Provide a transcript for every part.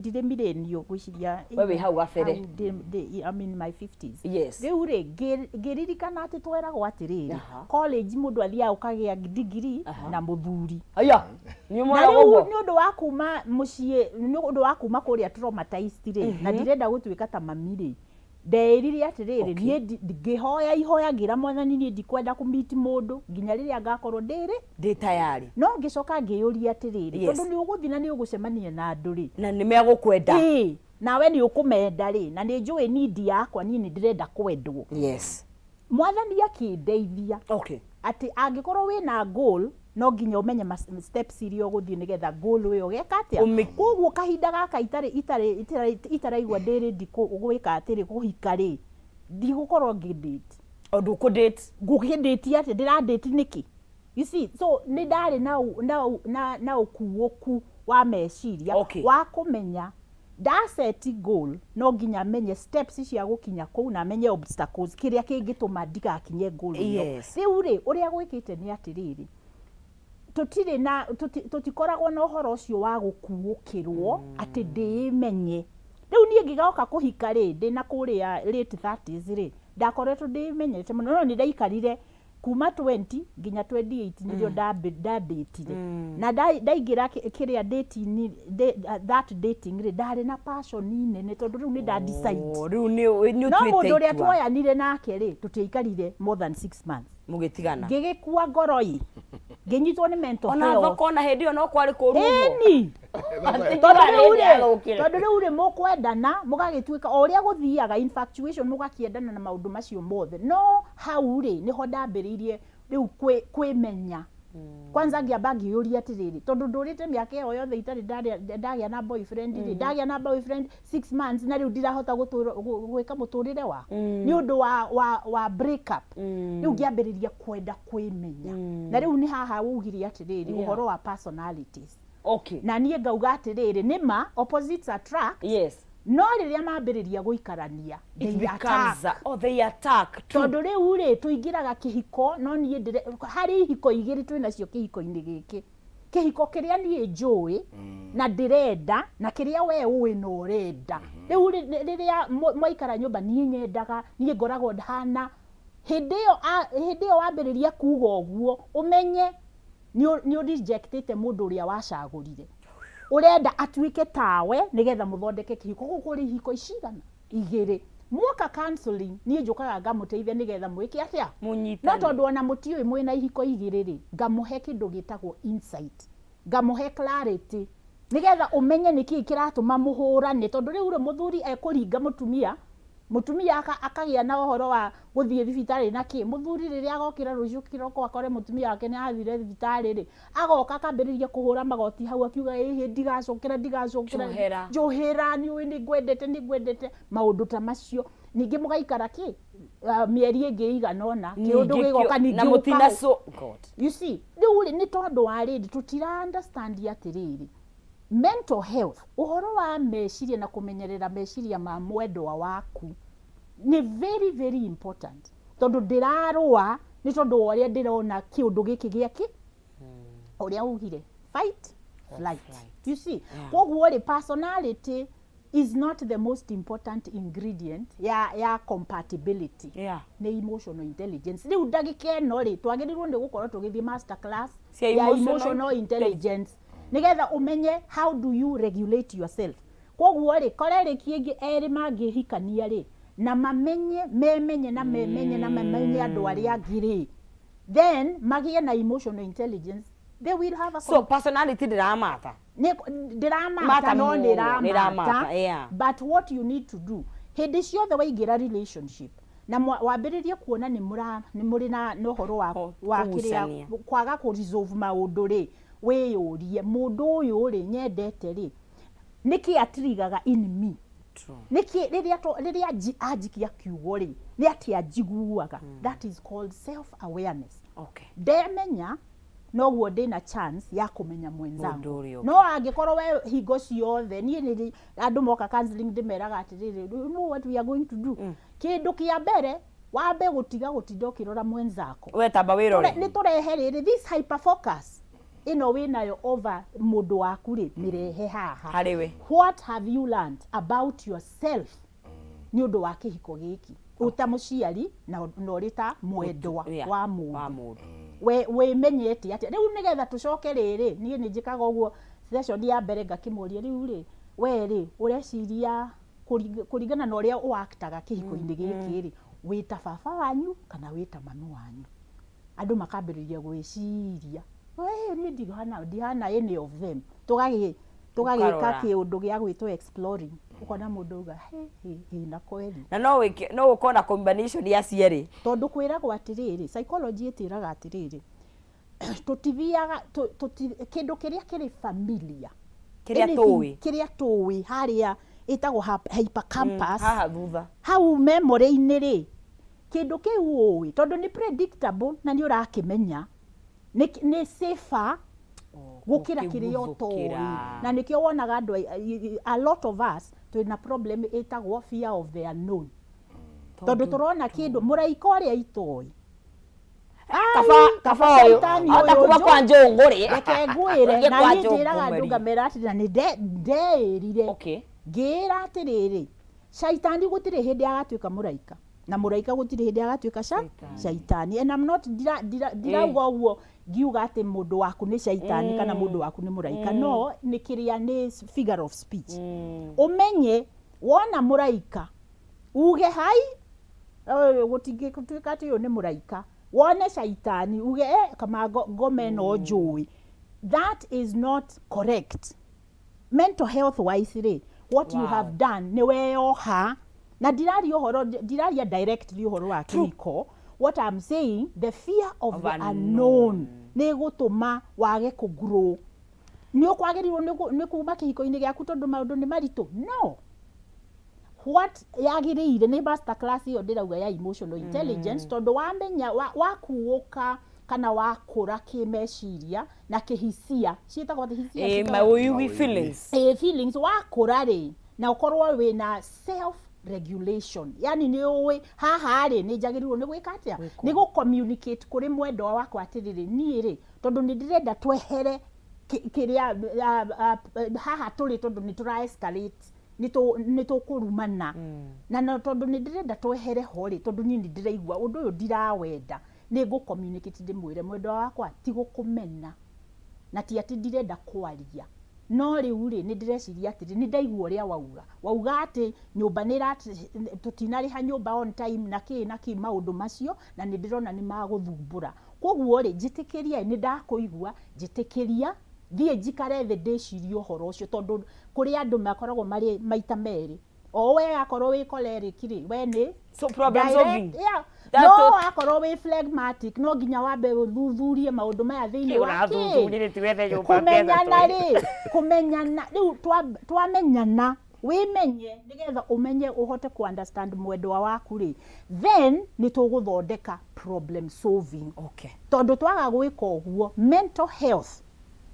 Ndirĩ millennial, ngwĩciria. We wĩ hau gabere. Hau I'm in my 50s. Rĩu rĩ, ngĩririkana atĩ tweragwo atĩrĩrĩ, college mũndũ athiaga ũkagĩa degree na mũthuri. Aya, nĩ Na mwega rĩu ũguo. nĩ ũndũ wa kuma mũciĩ, nĩ ũndũ wa kuma kũrĩa traumatized rĩ, na ndirenda gũtuĩka ta mami rĩ, ndeĩrire atĩrĩrĩ, niĩ ngĩhoya ihoya, ngĩra Mwathani niĩ ndikwenda kũmiti mũndũ nginya rĩrĩa ngakorwo ndĩrĩ Ndĩ tayari. No ngĩcoka ngĩyũria atĩrĩrĩ, tondũ nĩ ũgũthiĩ na nĩ ũgũcemania na andũ rĩ, Na nĩ megũkwenda. Ĩĩ, nawe nĩ ũkũmenda rĩ, na nĩ njũĩ need yakwa, niĩ nĩ ndĩrenda kwendwo. Mwathani akĩndeithia atĩ angĩkorwo wĩna goal, no nginya ũmenye steps iria ũgũthiĩ nĩgetha goal ĩyo ũgeka atĩa. Koguo kahinda gaka itarĩ itaraigua ndĩ ready gwĩka atĩrĩ, kũhika rĩ, ndigũkorwo ngĩ date. O ndũkũ date. Ngũkĩ date atĩa? Ndĩra date nĩkĩ? You see, so nĩ ndarĩ na ũkuũku wa meciria wa kũmenya ndaset goal no nginya menye steps cia gũkinya kũu na menye obstacles, kĩrĩa kĩngĩtũma ndigakinye goal ĩyo. Rĩu rĩ, ũrĩa gwĩkĩte nĩ atĩrĩrĩ, tũtirĩ na tũtikoragwo na ũhoro ũcio wa gũkuũkĩrwo atĩ ndĩmenye. Rĩu niĩ ngĩgoka kũhika rĩ, ndĩna kũrĩa late 30s rĩ, ndakoretwo ndĩmenyete mũno, no nĩ ndaikarire kuma 20 nginya 28 nĩrĩo ndandĩtire. Na ndaingĩra kĩrĩa dating, that dating rĩ, ndarĩ na passion nene tondũ rĩu nĩ nda decide. Oh, rĩu nĩ No ũtuĩte mũndũ ũrĩa itua. tuoyanire nake rĩ, tũtiaikarire more than 6 months. Mũgĩtigana. Ngĩgĩkua ngoro ĩ, ngĩnyitwo nĩ mental Ona health. thoko ona hĩndĩ ĩyo no kwarĩ kũru ũguo. Ĩni. Atĩ Tondũ njũa rĩu hĩndĩ rĩ, yathũkire. tondũ rĩu rĩ, mũkwendana mũgagĩtuĩka o ũrĩa gũthiaga infatuation, mũgakĩendana na maũndũ macio mothe. No hau rĩ, nĩho ndambĩrĩirie rĩu kwĩmenya kwanza. Ngĩamba ngĩyũria atĩrĩrĩ, tondũ ndũrĩte mĩaka ĩyo yothe itarĩ ndagĩa na boyfriend rĩ, ndagĩa na boyfriend 6 months na rĩu ndirahota gwĩka mũtũrĩre wakwa nĩ ũndũ wa break up. Rĩu ngĩambĩrĩria kwenda kwĩmenya, na rĩu nĩ haha ugire atĩrĩrĩ, ũhoro wa personalities. Na niĩ ngauga atĩrĩrĩ, nĩma opposites attract, no rĩrĩa mambĩrĩria gũikarania, It they becomes attack. Oh, they attack. True. Tondũ rĩu rĩ, tũingĩraga kĩhiko, no niĩ ndĩre harĩ ihiko igĩrĩ twĩnacio kĩhiko-inĩ gĩkĩ, kĩhiko kĩrĩa niĩ njũĩ na ndĩrenda na kĩrĩa we ũĩ na ũrenda. Rĩu rĩrĩa mwaikara nyũmba, niĩ nyendaga, niĩ ngoragwo hana hĩndĩ ĩyo hĩndĩ ĩyo wambĩrĩria kuga ũguo, ũmenye nĩ ũ rejectĩte mũndũ ũrĩa wacagũrire. Ũrenda atuĩke tawe nĩgetha mũthondeke kĩhiko. Koguo kũrĩ ihiko icigana igĩrĩ. Muoka counseling, niĩ njũkaga ngamũteithia nĩgetha mwĩke atĩa? No Mũnyitane. tondũ ona mũtiũĩ mwĩna ihiko igĩrĩ rĩ, ngamũhe kĩndũ gĩtagwo insight, ngamũhe clarity nĩgetha ũmenye nĩkĩĩ kĩratũma mũhũrane. Tondũ rĩu rĩ, mũthuri ekũringa mũtumia, mũtumia akagĩa na ũhoro wa gũthiĩ thibitarĩ na kĩ. Mũthuri rĩrĩa agokĩra rũciũ kĩroko akore mũtumia wake nĩ athire thibitarĩ rĩ, agoka akambĩrĩria kũhũra magoti hau akiuga, "Ĩhĩ, ndigacokera, ndigacokera." Njohera. Njohera, nĩ ũĩ nĩ ngwendete, nĩ ngwendete, maũndũ ta macio. Ningĩ mũgaikara kĩ mĩeri ĩngĩ ĩigana ũna, kĩũndũ Ningĩ gĩgoka na ningĩ mũtina ũkahũ. So God. You see, rĩu rĩ, nĩ tondũ wa rĩrĩ, tũtira understand atĩrĩrĩ, mental health, ũhoro wa meciria na kũmenyerera meciria ma mwendwa waku nĩ very very important, tondũ ndĩrarũa nĩ tondũ wa ũrĩa ndĩrona kĩũndũ gĩkĩ gĩakĩ, ũrĩa ugire, fight, flight. Flight. You see, koguo rĩ, personality is not the most important ingredient ya compatibility. Nĩ emotional intelligence. Rĩu ndagĩka ĩno rĩ, twagĩrĩirwo nĩ gũkorwo tũgĩthiĩ master class cia ya emotional emotional intelligence, nĩgetha ũmenye how do you regulate yourself. Koguo rĩ, korerĩki ĩngĩ, erĩ mangĩhikania rĩ, na mamenye, memenye na memenye na mamenye andũ arĩa angĩ rĩ, then magĩe na emotional intelligence, they will have a So personality ndĩramata. Ndĩramata Mata no mũno, nĩramata. Nĩramata, yeah. But what you need to do, hĩndĩ ciothe waingĩra relationship na wambĩrĩrie kuona nĩ mũrĩ na ũhoro wa wa kĩrĩa kũgucania. Kwaga kũ resolve maũndũ rĩ, wĩyũrie, mũndũ ũyũ rĩ nyendete rĩ, nĩkĩ atirigaga in me? Nĩkĩ rĩrĩa anjikia kiugo rĩ, nĩ atĩa njiguaga? That is called self awareness. Ndemenya, noguo ndĩna chance ya kũmenya mwenzangu. Mũndũ ũrĩa ũngĩ. No angĩkorwo we hingo ciothe, niĩ nĩ andũ moka counseling ndĩmeraga atĩrĩrĩ, "You know what we are going to do? Kĩndũ kĩa mbere, wambe gũtiga gũtinda ũkĩrora mwenzako." We tamba wĩrore. Nĩ tũrehe rĩrĩ, this hyperfocus. Ĩno wĩnayo over mũndũ waku rĩ, mĩrehe haha. Harĩ we. What have you learned about yourself nĩ ũndũ wa kĩhiko gĩkĩ, ũta mũciari na ũrĩ ta mwendwa wa mũndũ? Wa mũndũ. We wĩmenyete atĩa rĩu, nĩgetha tũcoke rĩrĩ? Niĩ nĩ njĩkaga ũguo session ya mbere, ngakĩmũria, rĩu rĩ, we rĩ, ũreciria kũringana na ũrĩa ũaktaga kĩhiko-inĩ gĩkĩ rĩ, wĩ ta baba wanyu kana wĩ ta mami wanyu? Andũ makambĩrĩria gwĩciria, "Wee, niĩ ndihana any of them." Tũgagĩka Ũkarora. kĩũndũ gĩa gwĩtwo exploring, ũkona mũndũ auga, "He he he, na kweri." Na no wĩke, no ũkorwo na combination ya cierĩ. Tondũ kwĩragwo atĩrĩrĩ, psychology ĩtĩraga atĩrĩrĩ, tũtithiaga kĩndũ kĩrĩa kĩrĩ familiar, Kĩrĩa anything tũĩ. Kĩrĩa tũĩ harĩa ĩtagwo hippocampus, haha thutha, hau memory-inĩ rĩ, kĩndũ kĩu ũĩ tondũ nĩ predictable na nĩ ũrakĩmenya, nĩ safer gũkĩra kĩrĩa ũtoĩ. Gũkĩguthũkĩra. Na nĩkĩo wonaga andũ a lot of us twĩna problem ĩtagwo fear of the unknown, tondũ tũrona kĩndũ mũraika ũrĩa itoĩ. Kaba kaba ũyũ Shaitani ota ũyũ kuma kwa njũngũ rĩ. Reke ngwĩre. Ũthiĩ Na kwa niĩ njũngũ njĩraga andũ mweri. ngamera atĩrĩ, na nĩ ndeĩrire, ngĩĩra atĩrĩrĩ, shaitani gũtirĩ hĩndĩ agatuĩka mũraika, na mũraika gũtirĩ hĩndĩ agatuĩka shaitani. And I'm not ndirauga ũguo ngiuga atĩ mũndũ waku nĩ shaitani kana mũndũ waku nĩ mũraika, no nĩ kĩrĩa nĩ figure of speech. Ũmenye wona mũraika uge hai, gũtingĩtuĩka atĩ ũyũ nĩ mũraika. Wone shaitani uge, eh, kama ngome ĩno njũĩ. That is not correct mental health wise rĩ. What you have done nĩ weyoha, na ndiraria ũhoro, ndiraria directly ũhoro wa kĩhiko. What I'm saying, the fear of Of the unknown. unknown nĩ ĩgũtũma wage kũ grow. Nĩ ũkwagĩrĩirwo nĩ kuma kĩhiko-inĩ gĩaku tondũ maũndũ nĩ maritũ? No what yagĩrĩire nĩ master class ĩyo ndĩrauga ya emotional intelligence, tondũ wamenya wakuũka kana wakũra kĩmeciria na kĩhisia, ciĩtagwo atĩ hisia, Eh, ciĩtagwo- mawĩigwi, feelings. Eh, feelings. Wakũra rĩ, na ũkorwo wĩna self regulation, yani nĩ ũĩ haha rĩ, nĩ njagĩrĩirwo nĩ gwĩka atĩa, nĩ gũ communicate kũrĩ mwendwa wakwa atĩrĩrĩ, niĩ rĩ, tondũ nĩ ndĩrenda twehere kĩrĩa haha tũrĩ, tondũ nĩ tũra escalate, nĩ tũkũrumana, na no tondũ nĩ ndĩrenda twehere ho rĩ, tondũ niĩ nĩ ndĩraigua ũndũ ũyũ ndirawenda, nĩ ngũ communicate ndĩmwĩre, mwendwa wakwa, ti gũkũmena na ti atĩ ndirenda kwaria, no rĩu rĩ, nĩ ndĩreciria atĩrĩ, nĩ ndaigua ũrĩa wauga atĩ nyũmba nĩ tũtinarĩha nyũmba on time na kĩ na kĩ, maũndũ macio, na nĩ ndĩrona nĩ magũthumbũra. Koguo rĩ, njĩtĩkĩria, nĩ ndakũigua, njĩtĩkĩria thiĩ njikare thĩ ndĩcirie ũhoro ũcio, tondũ kũrĩ andũ makoragwo marĩ maita merĩ, o we akorwo wĩ choleric rĩ, we nĩ So problem solving. Yeah. That No akorwo wĩ phlegmatic, no nginya wambe ũthuthurie maũndũ maya thĩinĩ wa kĩ kũmenyana rĩ, kũmenyana rĩu twamenyana, wĩmenye nĩgetha ũmenye ũhote ku understand mwendwa waku rĩ, then nĩ tũgũthondeka problem solving, tondũ twaga gwĩka ũguo, mental health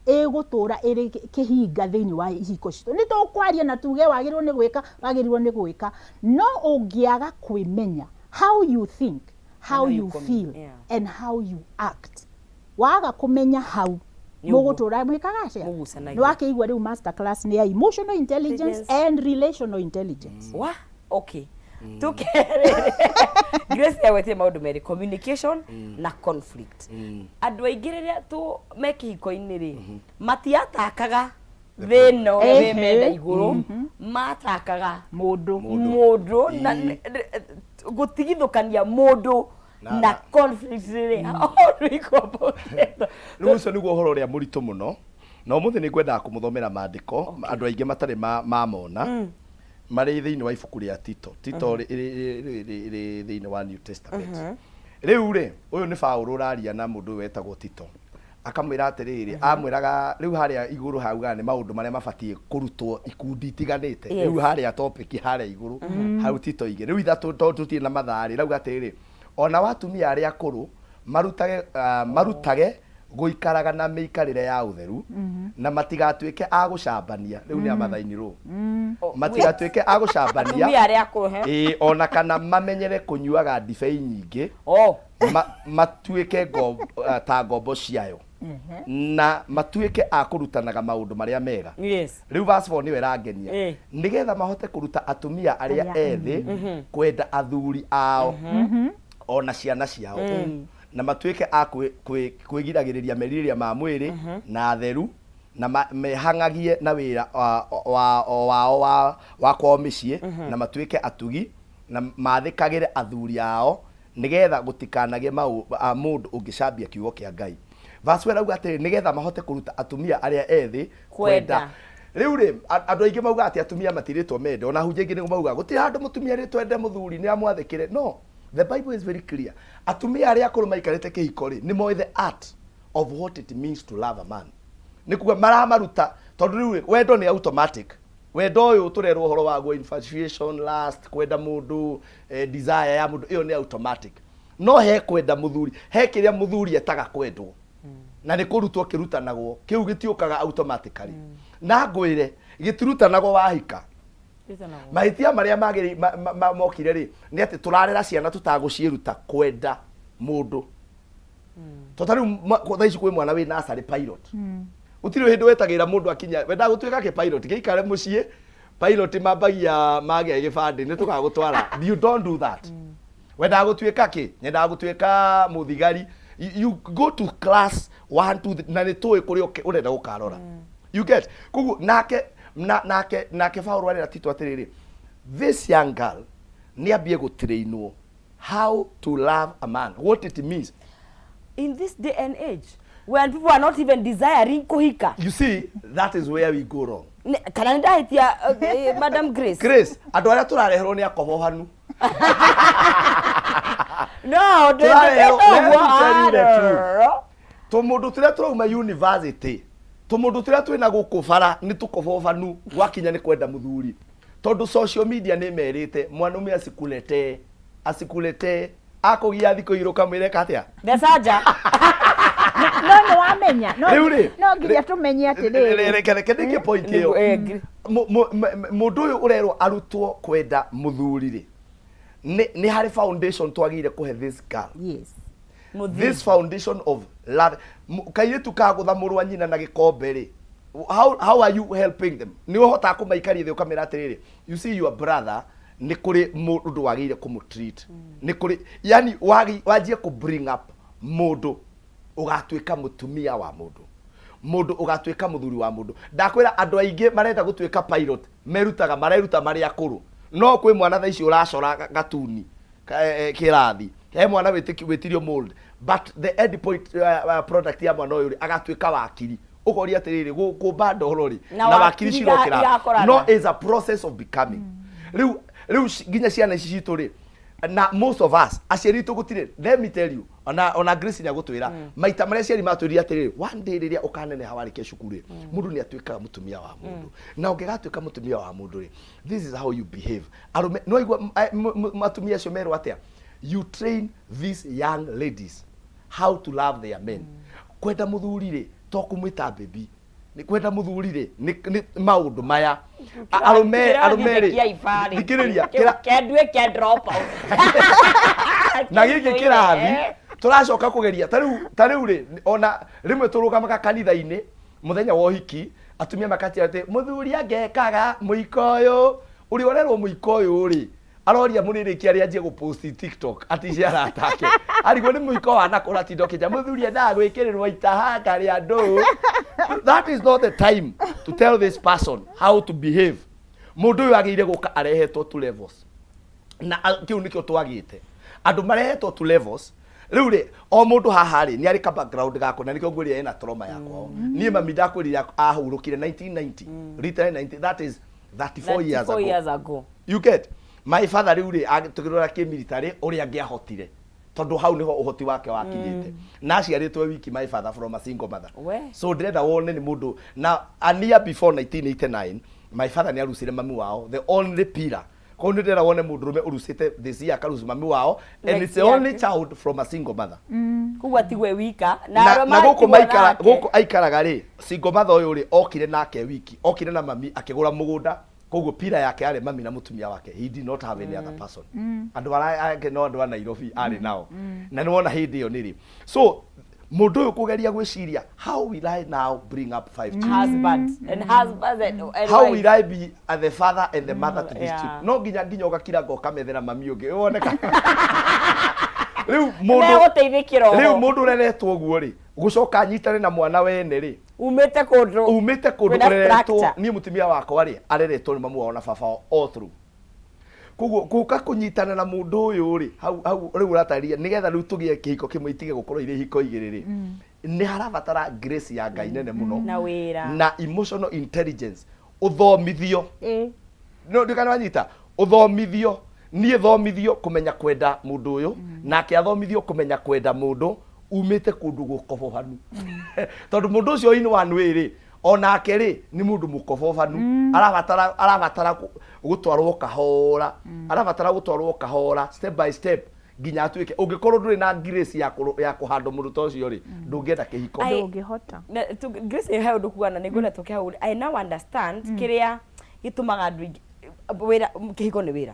ĩgũtũra ĩrĩ kĩhinga thĩinĩ wa ihiko citũ. Nĩ tũkwaria na tuge wagĩrĩirwo nĩ gwĩka, wagĩrĩirwo nĩ gwĩka, no ũngĩaga kwĩmenya how you think, how And how you you feel and how you act, waga kũmenya hau, Nĩ ũguo. mũgũtũra mwĩkaga atĩa? Mũgucanagia. Nĩ wakĩigua rĩu master class nĩ ya emotional intelligence Intelligence. and relational intelligence. Wa okay, tukerere Grace yagwetie maũndũ merĩ, communication na conflict. Andũ aingĩ rĩrĩa tũ me kĩhiko-inĩ rĩ, matiatakaga thĩna ũrĩa wĩ metha igũrũ, matakaga mũndũ. Mũndũ na gũtigithũkania mũndũ na conflict rĩ, how do we go about it? Rĩu ũcio nĩguo ũhoro ũrĩa mũritũ mũno, na ũmũthĩ nĩ ngwendaga kũmũthomera maandĩko andũ aingĩ matarĩ mamona, marĩ thĩinĩ wa ibuku rĩa Tito. Tito rĩ thĩinĩ wa New Testament. Rĩu rĩ, ũyũ nĩ Paũlũ ũraria na mũndũ ũyũ wetagwo Tito, akamwĩra atĩrĩrĩ, amwĩraga rĩu harĩa igũrũ haugaga nĩ maũndũ marĩa mabatiĩ kũrutwo ikundi itiganĩte. Rĩu harĩa topic harĩa igũrũ hau Tito igĩrĩ rĩu ithatũ, tondũ tũtirĩ na mathaa rĩ, rauga atĩrĩrĩ, ona watumia arĩa akũrũ marutage gũikaraga na mĩikarĩre ya ũtheru, na matigatuĩke a gũcambania. Rĩu nĩ amathaini rũ, matigatuĩke a gũcambania. Atumia arĩa akũrũ, he? Ĩĩ, ona kana mamenyere kũnyuaga ndibei nyingĩ, matuĩke ta ngombo ciayo. Na matuĩke a kũrutanaga maũndũ marĩa mega. Rĩu verse 4 nĩyo ĩrangenia. Nĩgetha mahote kũruta atumia arĩa Arĩa ethĩ kwenda athuri ao ona ciana ciao, na matuĩke a kwĩgiragĩrĩria merirĩria ma mwĩrĩ, na atheru, na mehang'agie na wĩra wao wa kwao mĩciĩ, na matuĩke atugi, na mathĩkagĩre athuri ao, nĩgetha gũtikanagĩe mũndũ ũngĩcambia kiugo kĩa Ngai. Verse 4 ĩrauga atĩrĩ, nĩgetha mahote kũruta atumia arĩa ethĩ kwenda. Rĩu rĩ, andũ aingĩ maugaga atĩ atumia matirĩtwo mende, ona hunjia ingĩ nĩguo maugaga gũtirĩ handũ mũtumia arĩtwo ende mũthuri, nĩ amwathĩkĩre. No the Bible is very clear, atumia arĩa akũrũ maikarĩte kĩhiko rĩ, nĩ moĩ the art of what it means to love a man. Nĩ kuga maramaruta, tondũ rĩu rĩ, wendo nĩ automatic. Wendo ũyũ tũrerwo ũhoro waguo, infatuation, lust, kwenda mũndũ, desire ya mũndũ, ĩyo nĩ automatic. No he kwenda mũthuri, he kĩrĩa mũthuri etaga kwendwo, na nĩ kũrutwo kĩrutanagwo, kĩu gĩtiũkaga automatically. Na ngwĩre, gĩtirutanagwo wahika. Mahĩtia marĩa mokire rĩ, nĩ atĩ tũrarera ciana tũtagũciĩruta kwenda mũndũ. To ta rĩu thaa ici kwĩ mwana wĩ nursery pilot. Gũtirĩ hĩndĩ wetagĩrĩra mũndũ akinya, wendaga gũtuĩka kĩ pilot, gĩikare mũciĩ, pilot mambagia magĩa gĩbandĩ, nĩ tũgagũtwara. You don't do that. Wendaga gũtuĩka kĩ? Nyendaga gũtuĩka mũthigari. You go to class 1, 2, 3, na nĩ tũĩ kũrĩa ũrenda gũkarora. You get? Koguo nake Paul arera Tito atĩrĩrĩ, this young girl nĩ ambie gũtrainwo how to love a man, what it means. In this day and age when people are not even desiring kuhika. You see, that is where we go wrong. Kana nĩ ndahĩtia, Madam Grace? Grace, andũ arĩa tũrareherwo nĩ akobohanu. No, Tũrareherwo, ndũngĩka let me ũguo. tell you the truth. No. Tũmũndũ tũrĩa tũrauma university, tũmũndũ tũrĩa twĩna gũkũ bara, nĩ tũkobobanu gwakinya nĩ kwenda mũthuri, tondũ social media nĩ merĩte mwanaume asikuletee asikuletee akũgia thikũ igĩrĩ ũkamwĩra eka atĩa. Theca nja. No nĩ wamenya no Rĩu rĩ, no nginya tũmenye atĩrĩrĩ. Reke ndĩkie point ĩyo. Mũndũ ũyũ ũrerwo arutwo kwenda mũthuri rĩ, nĩ harĩ foundation twagĩrĩire kũhe this girl. This foundation of love. Kairĩtu kagũtha mũrũ wa nyina na gĩkombe rĩ, how are you helping them? Nĩ ũhotaga kũmaikaria thĩ ũkamĩra atĩrĩrĩ, you see your brother, nĩ kũrĩ mũndũ wagĩrĩire kũmũtreat, nĩ kũrĩ yani wanjie kũ bring up mũndũ ũgatuĩka mũtumia wa mũndũ, mũndũ ũgatuĩka mũthuri wa mũndũ. Ndakwĩra, andũ aingĩ marenda gũtuĩka pilot merutaga, mareruta marĩ akũrũ. No kwĩ mwana thaa ici ũracora gatuni kĩrathi, he mwana wĩtirio mold, but the end point, product ya mwana ũyũ rĩ, agatuĩka wakiri. Ũkoria atĩrĩrĩ, kũmba ndoro rĩ, na na wakiri wakiri cirokĩra igakorana. No is a process of becoming. Rĩu nginya ciana ici citũ rĩ, na most of us aciari itũ gũtirĩ, let me tell you, ona Grace nĩ agũtwĩra maita marĩa aciari matwĩrire atĩrĩrĩ, one day rĩrĩa ũkaneneha warĩkia cukuru rĩ, mũndũ nĩ atuĩkaga mũtumia wa mũndũ, na ũngĩgatuĩka mũtumia wa mũndũ rĩ, this is how you behave. Arũme no igua atumia acio merwo atĩa, you train these young ladies how to love their men. Kwenda mũthuri rĩ, to kũmwĩta baby. Nĩ kwenda mũthuri rĩ, nĩ maũndũ maya. Arũme rĩ, thikĩrĩria, Kendue ke drop out. Na gĩkĩ kĩrathi tũracoka kũgeria ta rĩu rĩ, ona rĩmwe tũrũgamaga kanitha-inĩ mũthenya wa ũhiki, atumia makatia atĩ mũthuri angekaga mũiko ũyũ ũrĩa ũrerwo mũiko ũyũ rĩ, aroria mũrĩrĩkia arĩa anjie gũpost TikTok ati ici aratake arigwo nĩ mũiko wa nakũ ũratinda ũkĩnja mũthuri endaga gwĩkĩrĩrwo itahanga rĩa ndũũ. That is not the time to tell this person how to behave. Mũndũ ũyũ agĩire gũka arehetwo to levels, na kĩu nĩkĩo twagĩte, andũ marehetwo to levels. Rĩu rĩ, o mũndũ haha rĩ, nĩ arĩ ka background gakwa, na nĩkĩo ngwĩrire ena trauma ya kwao. Niĩ mami ndakwĩrire ahurũkire 1990, retired 90, that is 34 years 34 ago. Years ago. You get? My father rĩu rĩ, tũkĩrora kĩmilitary ũrĩa angĩahotire, tondũ hau nĩho ũhoti wake wakinyĩte, na aciarĩtwo wiki, my father, from a single mother. We. So ndĩrenda wone nĩ mũndũ na a year before 1989 my father nĩ arucire mami wao, the only pillar. Koguo nĩ ndĩrenda wone mũndũrũme ũrucĩte this year, akaruci mami wao, and Next it's the year only ake. child from a single mother. Koguo atigwe wika Na, arĩa na gũkũ matigwo maikara nake. Gũkũ aikaraga rĩ, single mother ũyũ rĩ, okire nake wiki, okire na mami akĩgũra mũgũnda. Koguo pira yake yarĩ mami na mũtumia wake. He did not have any other person. Andũ arĩa angĩ no andũ a Nairobi arĩ nao, na nĩ wona hĩndĩ ĩyo nĩ rĩ. So Mũndũ ũyũ kũgeria gwĩciria, how will I now bring up five children? Husband and husbands and How wife. will I be the father and the mother to these children? No nginya nginya ũgakira ngo ũkamethera mami ũngĩ woneka rĩu mũndũ Megũteithĩkĩra rĩu oho. Mũndũ ũreretwo ũguo rĩ, gũcoka anyitane na mwana wene rĩ, Umĩte kũndũ umĩte kũndũ kwĩna ũreretwo. structure. Niĩ mũtumia wakwa rĩ, areretwo nĩ mamu wao na baba wao all through, koguo gũka kũnyitana na mũndũ ũyũ rĩ, hau hau rĩu ũratarĩria nĩgetha rĩu tũgĩe kĩhiko kĩmwe, itige gũkorwo irĩ ihiko igĩrĩ rĩ, nĩ harabatara grace ya Ngai nene mũno na wĩra na emotional intelligence, ũthomithio. No ndikana wanyita, ũthomithio, niĩ thomithio kũmenya kwenda mũndũ ũyũ, nake athomithio kũmenya kwenda mũndũ umĩte kũndũ gũkobohanu, tondũ mũndũ ũcio in one way rĩ, onake rĩ, nĩ mũndũ mũkobobanu, arabatara gũtwarwo kahora, arabatara gũtwarwo kahora, step by step, nginya atuĩke. Ũngĩkorwo ndũrĩ na grace ya kũhandwo mũndũ ta ũcio rĩ, ndũngĩenda kĩhiko. Ndũngĩhota. Na Grace, he ũndũ kuga na nĩngwenda tũke hau. I now understand kĩrĩa gĩtũmaga andũ aingĩ wĩra. Kĩhiko nĩ wĩra,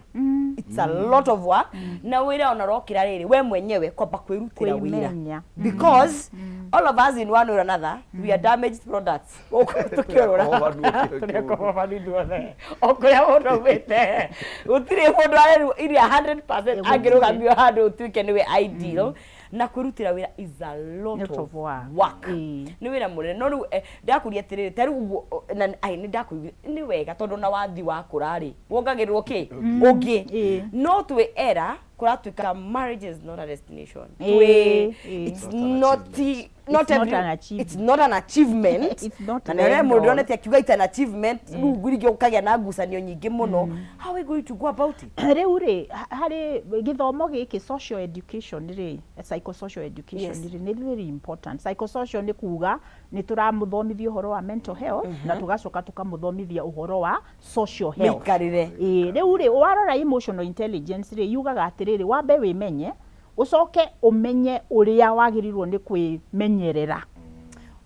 it's a lot of work, na wĩra ona ũrokĩra rĩrĩ, we mwenyewe kwamba kwĩrutĩra wĩra, Kwĩmenya. because all of us in one way or another, we are damaged products gũkũ tũkĩũrũra. Tũrĩ akohobanu. Tũrĩ akohobanu ithuothe, o kũrĩa mũndũ aumĩte, gũtirĩ mũndũ arerwo iria 100% angĩrũgamio handũ ũtuĩke nĩwe ideal. Na kwĩrutĩra wĩra is a lot Lot of of work. work. Ĩĩ. Nĩ wĩra mũnene, no rĩu ndakũria atĩrĩrĩ, ta rĩu ũguo na ai nĩ ndakũigua nĩ wega, tondũ na wathi wakũra rĩ, wongagĩrĩrwo kĩ ũngĩ. No twĩ era kũratuĩka marriage is not a destination. Twĩ it's Not an not achievement. not It's not every- an achievement. It's not an achievement. It's not Na the nĩ end mũndũ all. onete akiuga it's an achievement, rĩu rĩngĩ ũkagĩa na ngucanio nyingĩ mũno. How are we going to go about it? Rĩu rĩ, harĩ gĩthomo gĩkĩ, social education rĩ, psychosocial education rĩ, nĩ very important. Psychosocial nĩ kuga nĩ tũramũthomithia ũhoro wa mental health, na tũgacoka tũkamũthomithia ũhoro wa social health. Mĩikarĩre. Ĩĩ, rĩu rĩ, warora emotional intelligence rĩ, yugaga atĩrĩrĩ, wambe wĩmenye, ũcoke ũmenye ũrĩa wagĩrĩirwo nĩ kwĩmenyerera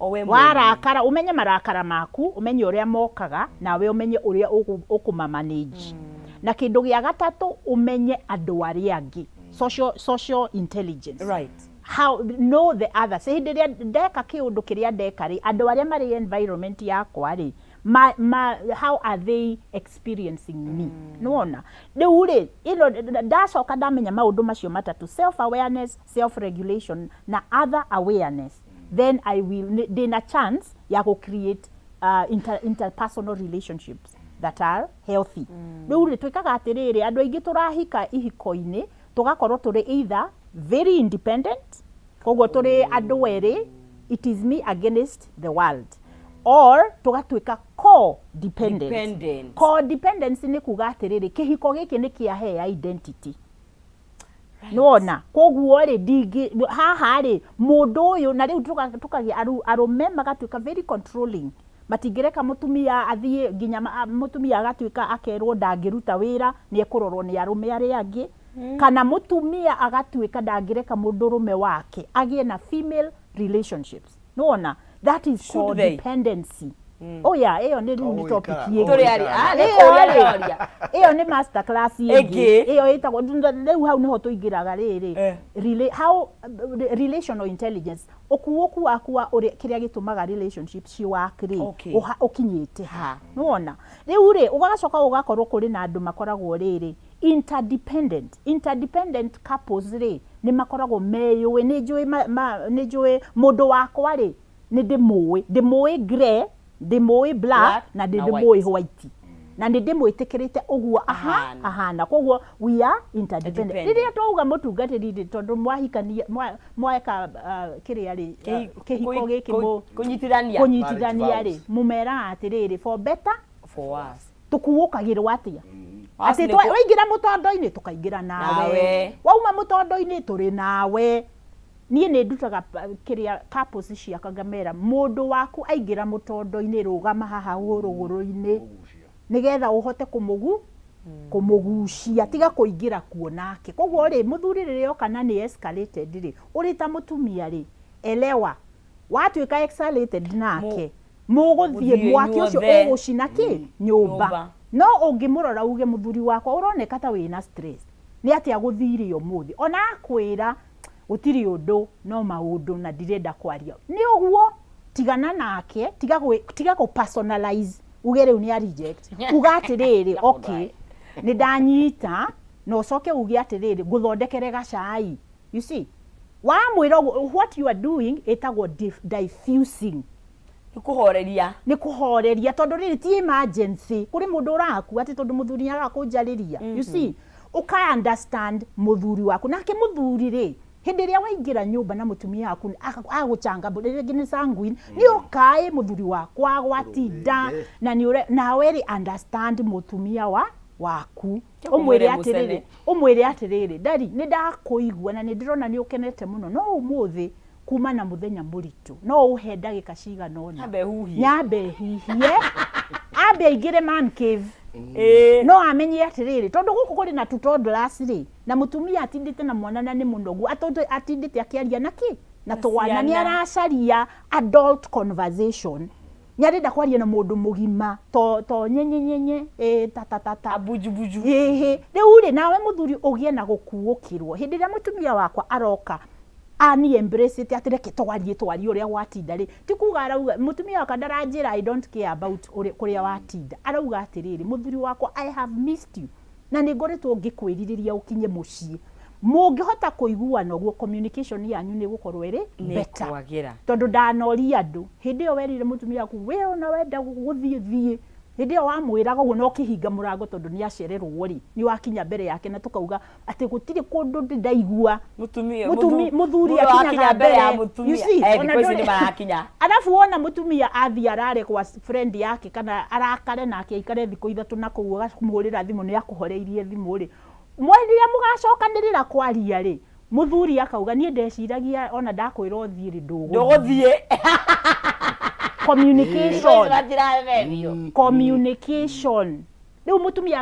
O we mwene. Warakara, ũmenye marakara maku, ũmenye ũrĩa mokaga, nawe ũmenye ũrĩa ũkũmamanage. Na kĩndũ gĩa gatatũ, ũmenye andũ arĩa angĩ, social intelligence. How know the others. Hĩndĩ ĩrĩa ndeka kĩũndũ kĩrĩa ndeka rĩ, andũ arĩa marĩ environment yakwa rĩ, how are they experiencing me? Nĩwona rĩu rĩ, ĩno ndacoka ndamenya maũndũ macio matatũ, self awareness, self regulation na other awareness, then I will ndĩna chance ya gũ create interpersonal relationships that are healthy. Rĩu rĩ, twĩkaga atĩrĩrĩ, andũ aingĩ tũrahika ihiko-inĩ, tũgakorwo tũrĩ either very independent, koguo tũrĩ andũ erĩ, it is me against the world, or tũgatuĩka co-dependent. Dependent. Codependence nĩ kuga atĩrĩrĩ, kĩhiko gĩkĩ nĩ kĩahe identity, nĩwona? Koguo rĩ, ndingĩ haha rĩ, mũndũ ũyũ na rĩu tũkagĩa arũme magatuĩka very controlling, matingĩreka mũtumia athiĩ nginya mũtumia agatuĩka akerwo ndangĩruta wĩra, nĩ ekũrorwo nĩ arũme arĩa angĩ, kana mũtumia agatuĩka ndangĩreka mũndũrũme wake agĩe na female relationships. Nĩwona, that is Should they? codependency. Oh yeah, ĩyo nĩ rĩu nĩ topic Ũgũikara- ĩngĩ. Tũrĩ ari- ah, nĩ Ĩyo kũũria rĩ, ndĩroria. ĩyo nĩ master class ĩngĩ. Ĩngĩ. Ĩyo ĩtagwo rĩu hau nĩho tũingĩraga rĩrĩ, how relational intelligence, ũkuũku waku wa ũrĩa kĩrĩa gĩtũmaga relationship ci work rĩ, ũkinyĩte ha? Nĩwona, rĩu rĩ, ũgacoka ũgakorwo kũrĩ na andũ makoragwo rĩrĩ interdependent. Interdependent couples rĩ, nĩ makoragwo meyũĩ, nĩ njũĩ nĩ njũĩ mũndũ wakwa rĩ, nĩ ndĩmũĩ, ndĩmũĩ grey, ndĩmũĩ black, Black na nĩ na ndĩmũĩ white, na nĩ ndĩmwĩtĩkĩrĩte ũguo aha Ahana. Ahana, koguo we are interdependent. Independent. Rĩrĩa twauga mũtungatĩri rĩ, tondũ mwahikania mweka kĩrĩa rĩ, kĩhiko gĩkĩ Kũnyitithania. Kũnyitithania Marriage rĩ, vows. mũmeraga atĩrĩrĩ, for better For us. Tũkuũkagĩrwo atĩa? Us atĩ nĩ waingĩra mũtondo-inĩ, tũkaingĩra nawe. Nawe. Wauma mũtondo-inĩ, tũrĩ nawe. Niĩ nĩ ndutaga kĩrĩa couples ciakwa, ngamera mũndũ waku aingĩra mũtondo-inĩ, rũgama haha hũrũgũrũ-inĩ, nĩgetha ũhote kũmũgucia, tiga kũingĩra kuo nake. Koguo rĩ, mũthuri rĩrĩa oka na nĩ escalated rĩ, ũrĩ ta mũtumia rĩ, elewa watuĩka escalated nake, mũgũthiĩ Mũthiĩ mwaki ũcio inyuothe. ũgũcina kĩ nyũmba. Nyũmba. No ũngĩmũrora uge, mũthuri wakwa, ũroneka ta wĩna stress, nĩ atĩa gũthire ũmũthĩ? Ona akwĩra Gũtirĩ ũndũ no maũndũ na ndirenda kwaria. Nĩ ũguo tigana nake, tiga gwĩ, tiga kũ personalize uge rĩu nĩ a reject. Uga atĩrĩrĩ, okay, nĩ ndanyita na ũcoke uge atĩrĩrĩ, ngũthondekere gacai. You see? Wamwĩra ũguo, what you are doing ĩtagwo diffusing. Nĩ kũhoreria. Nĩ kũhoreria tondũ rĩrĩ ti emergency. Kũrĩ mũndũ ũrakua atĩ tondũ mũthuri nĩ araga kũnjarĩria. You see? Ũka understand mũthuri waku. Nake mũthuri rĩ, hĩndĩ ĩrĩa waingĩra nyũmba na mũtumia waku agũcanga, rĩngĩ nĩ sanguine, nĩ ũka ĩ mũthuri wakwa gwatinda, na nĩ ũre, nawe rĩ understand mũtumia waku. Ũmwĩre atĩrĩrĩ, ũmwĩre atĩrĩrĩ, Daddy, nĩ ndakũigua na nĩ ndĩrona nĩ ũkenete mũno, no ũmũthĩ kuma na mũthenya mũritũ, no ũhe ndagĩka cigana ũna. Nyambe huhie. Nyambe hihie. Ambe aingĩre man cave. No amenye atĩrĩrĩ, tondũ gũkũ kũrĩ na tũ toddlers rĩ, na mũtumia atindĩte na mwana na nĩ mũnogu, atindĩte akĩaria na kĩ? Na twana. Nĩ aracaria adult conversation. Nĩ arenda kwaria na mũndũ mũgima, to nyenye nyenye, ĩ, ta, ta, ta, ta. Abujubiju. Ĩhĩ. Rĩu rĩ, nawe mũthuri ũgĩe na gũkuũkĩrwo. Hĩndĩ ĩrĩa mũtumia wakwa aroka, ani embrace it atĩ reke twarie, twarie ũrĩa gwatinda rĩ, ti kuga arauga, mũtumia wakwa ndaranjĩra I don't care about kũrĩa watinda. Arauga atĩrĩrĩ, mũthuri wakwa I have missed you. Na nĩ ngoretwo ngĩkwĩrirĩria ũkinye mũciĩ. Mũngĩhota kũiguana ũguo, communication yanyu nĩ ĩgũkorwo ĩrĩ Nĩ better. ĩkwagĩra. Tondũ ndanoria andũ, hĩndĩ ĩyo werire mũtumia waku, we ona wenda gũthiĩ thiĩ. Hĩndĩ ĩyo wamwĩraga ũguo na ũkĩhinga mũrango tondũ nĩ acererwo rĩ, nĩ wakinya mbere yake na tũkauga atĩ gũtirĩ kũndũ ndĩ ndaigua. Mũtumia, Mũthuri mũndũ akinyaga akinya mbere ya mbere. mũtumia. You see, ona Thikũ ici ndũrĩ nĩ marakinya. Arabu wona mũtumia athiĩ arare gwa friend yake kana arakare nake aikare thikũ ithatũ na kũu ũgamũhũrĩra thimũ nĩ akũhoreirie thimũ rĩ, rĩrĩa mũgacokanĩrĩra kwaria rĩ, mũthuri akauga niĩ ndeciragia ona ndakwĩra ũthiĩ rĩ ndũgũthiĩ. Ndũgũthiĩ. Communication. Matirathethio. Communication. Rĩu mũtumia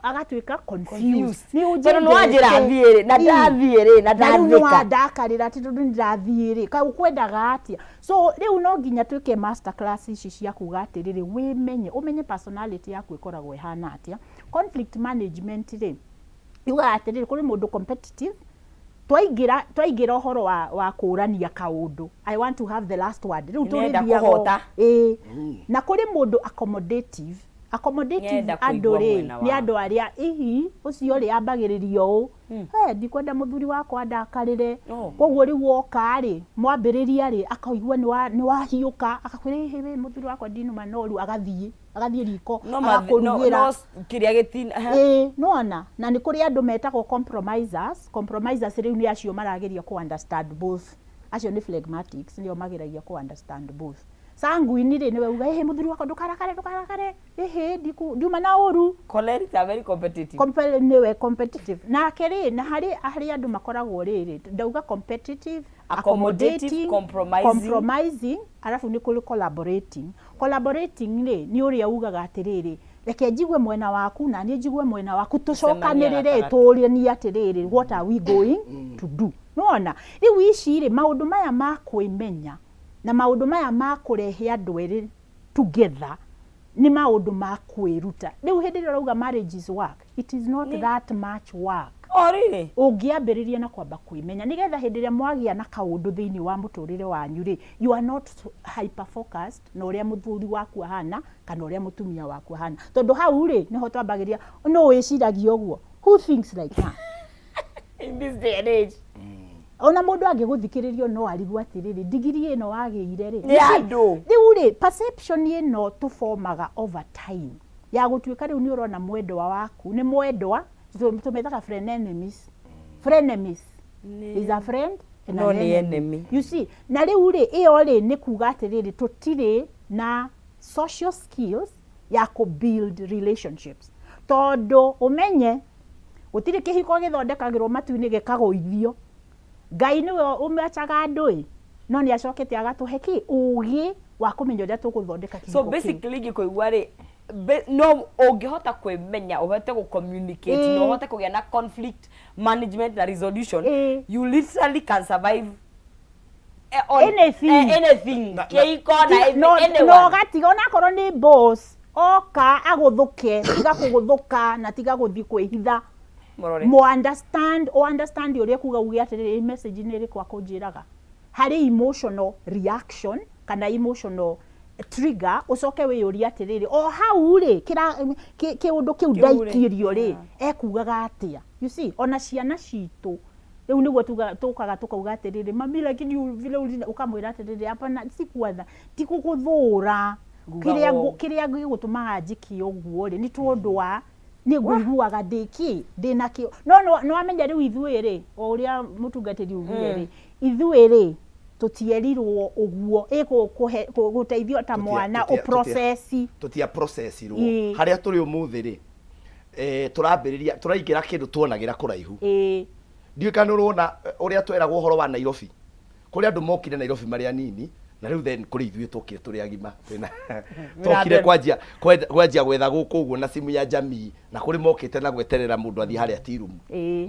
agatuĩka confused. Nĩ ũnjendete. Tondũ nĩ wanjĩra thiĩ rĩ, na ndathiĩ rĩ, na Na rĩu nĩ ndathĩka. wandakarĩra atĩ tondũ nĩ ndathiĩ rĩ, kaĩ ũkwendaga atĩa? So rĩu no nginya twĩke master class ici cia kuga atĩrĩrĩ, wĩmenye, ũmenye personality yaku ĩkoragwo ĩhana atĩa. Conflict management rĩ, yugaga atĩrĩrĩ, kũrĩ mũndũ competitive, twaingĩra ũhoro wa kũrania kaũndũ, I want to have the last word. Rĩu Nĩenda tũrĩthiaga kũhota. Ĩĩ. Na kũrĩ mũndũ accommodative. Accommodative Nĩenda andũ kũigua rĩ, mwena nĩ wa. andũ arĩa, ihi, ũcio rĩ, ambagĩrĩria ũũ. He, ndikwenda mũthuri wakwa ndakarĩre. Koguo rĩu woka rĩ, mwambĩrĩria rĩ, akaigua nĩ wahiũka, akakwĩra, ĩhĩ, wĩ mũthuri wakwa ndinuma no rĩu agathiĩ. Agathiĩ riko, No mathi-, no, agakũrugĩra. no kĩrĩa gĩtina, ha? Ĩĩ, nĩwona? Na nĩ kũrĩ andũ metagwo compromisers. Compromisers rĩu nĩ acio marageria kũ understand both. Acio nĩ phlegmatics, nĩo mageragia kũ understand both. Sanguine rĩ, nĩwe uga, ĩhĩ, mũthuri wakwa ndũkarakare, ndũkarakare. Ĩhĩ, ndiuma na ũru. Cholerics are very competitive. Nĩwe competitive. Nake rĩ, na harĩ andũ makoragwo rĩrĩ, ndauga competitive, Accommodative, accommodating, compromising. compromising, arabu nĩ kũrĩ collaborating. Collaborating rĩ, nĩ ũrĩa ugaga atĩrĩrĩ, reke njigue mwena waku na niĩ njigue mwena waku, tũcokanĩrĩre, gatagatĩ. tũũranie atĩrĩrĩ, what are we going to do? Nĩwona? Rĩu ici rĩ, maũndũ maya ma kwĩmenya na maũndũ maya ma kũrehe andũ erĩ together nĩ maũndũ ma kwĩruta. Rĩu hĩndĩ ĩrĩa ũrauga marriage is work, it is not that much work. Oh, really? Ũngĩambĩrĩria na kwamba kwĩmenya nĩgetha hĩndĩ ĩrĩa mwagĩa na kaũndũ thĩinĩ wa mũtũrĩre wanyu rĩ, you are not hyper focused na ũrĩa mũthuri waku ahana kana ũrĩa mũtumia waku ahana. Tondũ hau rĩ, nĩho twambagĩrĩria, nũ wĩciragia ũguo? Who thinks like that? In this day and age. Ona mũndũ angĩgũthikĩrĩrio no arigwo atĩrĩrĩ, ndigiri ĩno wagĩire rĩ, Nĩ andũ. Rĩu rĩ, perception ĩno tũbomaga over time ya gũtuĩka rĩu nĩ ũrona mwendwa waku, nĩ mwendwa, tũmetaga frenemies. Frenemies is a friend and No an nĩ enemy. enemy. You see, na rĩu rĩ, ĩyo rĩ nĩ kuga atĩrĩrĩ, tũtirĩ na social skills ya kũ build relationships. Tondũ ũmenye gũtirĩ kĩhiko gĩthondekagĩrwo matu-inĩ gĩkagũithio. Ngai nĩwe ũmecaga andũ ĩ, no nĩ acokete agatũhe kĩ? Ũgĩ wa kũmenya ũrĩa tũgũthondeka kĩhiko So kĩu. basically ngĩkũigua rĩ, no ũngĩhota kwĩmenya, ũhote gũ communicate, na ũhote kũgĩa na conflict management na resolution, you literally can survive on Anything. anything. Kĩhiko na anyone. No ũgatiga onakorwo nĩ boss, oka agũthũke, tiga kũgũthũka na tiga gũthiĩ kwĩhitha. Mũrore. Mo understand o understand ũrĩa kuga uge atĩrĩrĩ, message nĩ ĩrĩkũ akũnjĩraga harĩ emotional reaction kana emotional trigger, ũcoke wĩyũrie atĩrĩrĩ, o hau rĩ, kĩũndũ kĩu Kĩu rĩ, ndaikirio rĩ, ekugaga atĩa? You see, ona ciana citũ rĩu nĩguo tũkaga tũkauga atĩrĩrĩ, mami, lakini vile ũkamwĩra atĩrĩrĩ, hapana, sikuatha, ti gũgũthũra. Ngugaga Kĩrĩa ũũ. Kĩrĩa gĩgũtũmaga njĩke ũguo rĩ, nĩ tondũ wa nĩ ngũiguaga ndĩ kĩ ndĩna kĩo. No nĩ wamenya rĩu ithuĩ rĩ, o ũrĩa mũtungatĩri ugire rĩ, ithuĩ rĩ, tũtierirwo ũguo ĩ gũteithio ta mwana ũprocess. Tũtia processirwo. Harĩa tũrĩ ũmũthĩ rĩ, tũrambĩrĩria tũraingĩra kĩndũ tuonagĩra kũraihu. Ndiũĩ kana nĩ ũrona ũrĩa tweragwo ũhoro wa Nairobi, kũrĩ andũ mokire Nairobi marĩ anini, na rĩu then kũrĩ ithuĩ tũkire tũrĩ agima, twĩna tokire kwanjia gwetha gũkũ ũguo na simu ya jamii, na kũrĩ mokĩte na gweterera mũndũ athiĩ harĩa tirumu.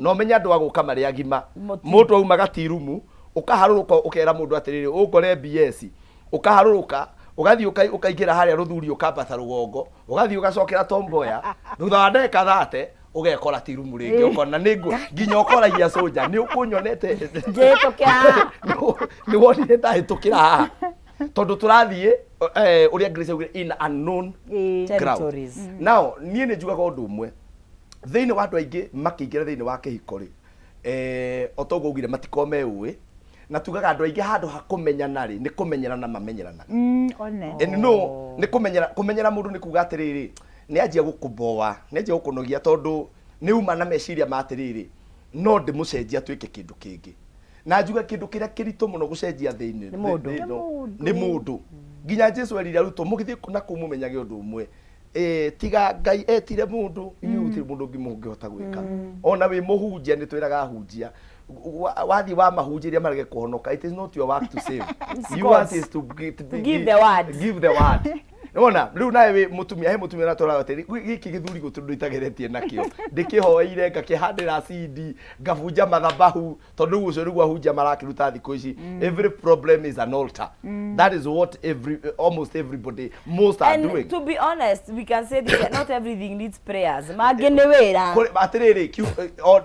No menye andũ a gũka marĩ agima. Mũndũ aumaga tirumu, ũkaharũrũka, ũkera mũndũ atĩrĩrĩ, ũngore BS, ũkaharũrũka, ũgathiĩ ũkaingĩra harĩa rũthuri, ũkambata rũgongo, ũgathiĩ ũgacokera Tom Mboya, thutha wa ndagĩka 30 ũgekora tirumu rĩngĩ, ũkona nĩ nginya ũkoragia soja nĩ ũkũnyonete. Ngĩhĩtũkĩra. Nĩ wonire ndahĩtũkĩra haha, tondũ tũrathiĩ ũrĩa Grace augire, in unknown ground. Territories. Now niĩ nĩ njugaga ũndũ ũmwe thĩinĩ wa andũ aingĩ makĩingĩra thĩinĩ wa kĩhiko rĩ, o toguo augire, matikorwo meũĩ, na tugaga andũ aingĩ handũ ha kũmenyana rĩ, nĩ kũmenyerana mamenyeranaga. One. And no nĩ kũmenyera mũndũ nĩ kuga atĩrĩrĩ, nĩ anjia gũkũboa, nĩ anjia gũkũnogia, tondũ nĩ uma na meciria ma atĩrĩrĩ, no ndĩmũcenjia atuĩke kĩndũ kĩngĩ. Na njuge kĩndũ kĩrĩa kĩritũ mũno gũcenjia thĩinĩ Nĩ mũndũ. thĩ ĩno, Nĩ mũndũ. Nĩ mũndũ. Nginya Jesu erire arutwo, mũgĩthiĩ na kũu mũmenyage ũndũ ũmwe, tiga Ngai etire mũndũ, inyuĩ gũtirĩ mũndũ ũngĩ mũngĩhota gwĩka. Ona wĩ mũhunjia, nĩ twĩraga ahunjia, wathiĩ wa mahunjĩria marege kũhonoka, it is not your work to save. It's You want God's. is to, To give the word. Give the word. Nĩwona rĩu nawe wĩ mũtumia, he mũtumia ũratwaraga atĩrĩ, gĩkĩ gĩthuri gũtirĩ ũndũ itageretie nakĩo, ndĩkĩhoeire, ngakĩhandĩra seed, ngabunja mathabahu, tondũ rĩu ũcio nĩguo ahunjia marakĩruta thikũ ici. Every problem is an altar. That is what every almost everybody, most are And doing. to be honest, we can say this, not everything needs prayers. Mangĩ nĩ wĩra. Atĩrĩrĩ,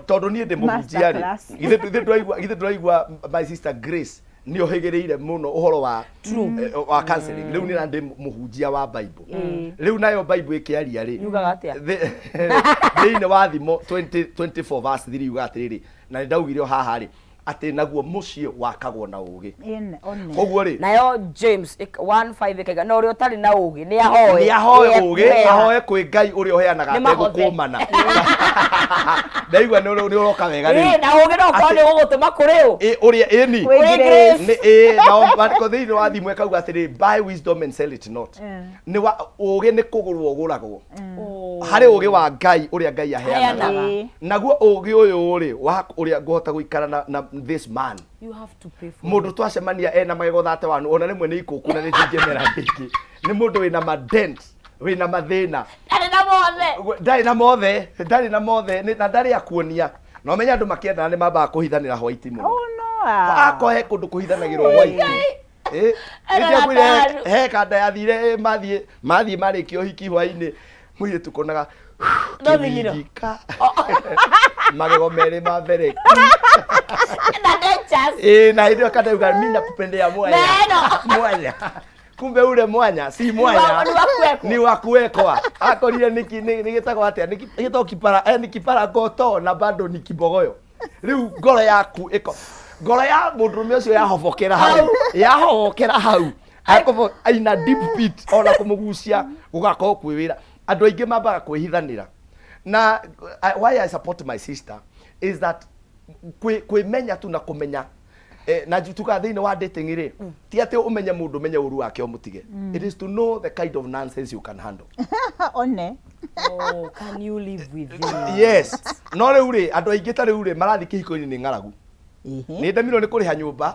tondũ niĩ ndĩ mũhunjia rĩ, Masterclass. githĩ ndũraigua my sister Grace nĩ ohĩgĩrĩire mũno ũhoro wa wa counseling. Rĩu nĩ ndĩ mũhunjia wa Bible. Rĩu nayo Bible ĩkĩaria rĩ, Yugaga atĩa? Thĩinĩ wa Thimo 20 24 verse 3 yugaga atĩrĩrĩ, na nĩ ndaugire o haha rĩ, atĩ naguo mũciĩ wakagwo na ũũgĩ. One. Koguo rĩ, Nayo James 1:5 ĩkaiga, na ũrĩa ũtarĩ na ũũgĩ nĩ ahoe. Nĩ ahoe ũũgĩ. Nĩekũheo. Ahoe kwĩ Ngai ũrĩa ũheanaga Nĩ mahothe. ategũkũmana. Ndaigua nĩ ũroka wega rĩu. Ĩ, na ũũgĩ no ũkorwo nĩ ũgũgũtũma kũrĩ ũ? Ĩ, ũrĩa ĩni. Kwĩ Kũrĩ Grace. Grace. Nĩ ĩ, nao maandĩko thĩinĩ wa Thimo ĩkauga atĩrĩ, buy wisdom and sell it not. Nĩ wa ũũgĩ nĩ kũgũrwo ũgũragwo. Harĩ ũũgĩ wa Ngai ũrĩa Ngai aheanaga. Aheanaga. Naguo ũũgĩ ũyũ rĩ, wa ũrĩa ngũhota gũikara na this man. You have to pay for. Mũndũ twacemania ena magego 31, ona rĩmwe nĩ ikũkũ na nĩ ndingĩmera rĩngĩ, nĩ mũndũ wĩna madent, wĩna mathĩna. Ndarĩ na mothe. Ndarĩ na mothe, ndarĩ na mothe, na ndarĩ akuonia. Na ũmenye andũ makĩendana nĩ mambaga kũhithanĩra white mũno. Oh no. Ah. Akwa he kũndũ kũhithanagĩrwo white. Ena Nĩndiakwĩra na he kanda yathire, mathiĩ marĩkia ũhiki, hwainĩ mũirĩtu konaga No thigino. kĩringika magego merĩ ma mbere. Na dentures. Ĩ, na hĩndĩ ĩyo kanda yuga, mi nakupendea mwanya. Meno. Mwanya, kumbe ule mwanya si mwanya. Ni wa kuwekwo. Ni wa kuwekwa. Akorire nĩ nĩ gĩtagwo atĩa, nĩ gĩtagwo kipara, ni kipara goto na bado ni kibogoyo. Rĩu ngoro yaku ĩko, ngoro ya mũndũrũme ũcio yahobokera hau, yahobokera hau, akobo ina deep pit, ona kũmũgucia gũgakorwo kwĩ wĩra. Andũ aingĩ mambaga kwĩhithanĩra. Na why I support my sister is that kwĩmenya tu na kũmenya, na tuga thĩinĩ wa dating rĩ, ti atĩ ũmenye mũndũ, ũmenye ũru wake ũmũtige. It is to know the kind of nonsense you can handle. One. Oh, can you live with him? Yes. No rĩu rĩ, andũ aingĩ ta rĩu rĩ, marathiĩ kĩhiko-inĩ nĩ ng'aragu. Nĩ ndemirwo nĩ kũrĩha nyũmba,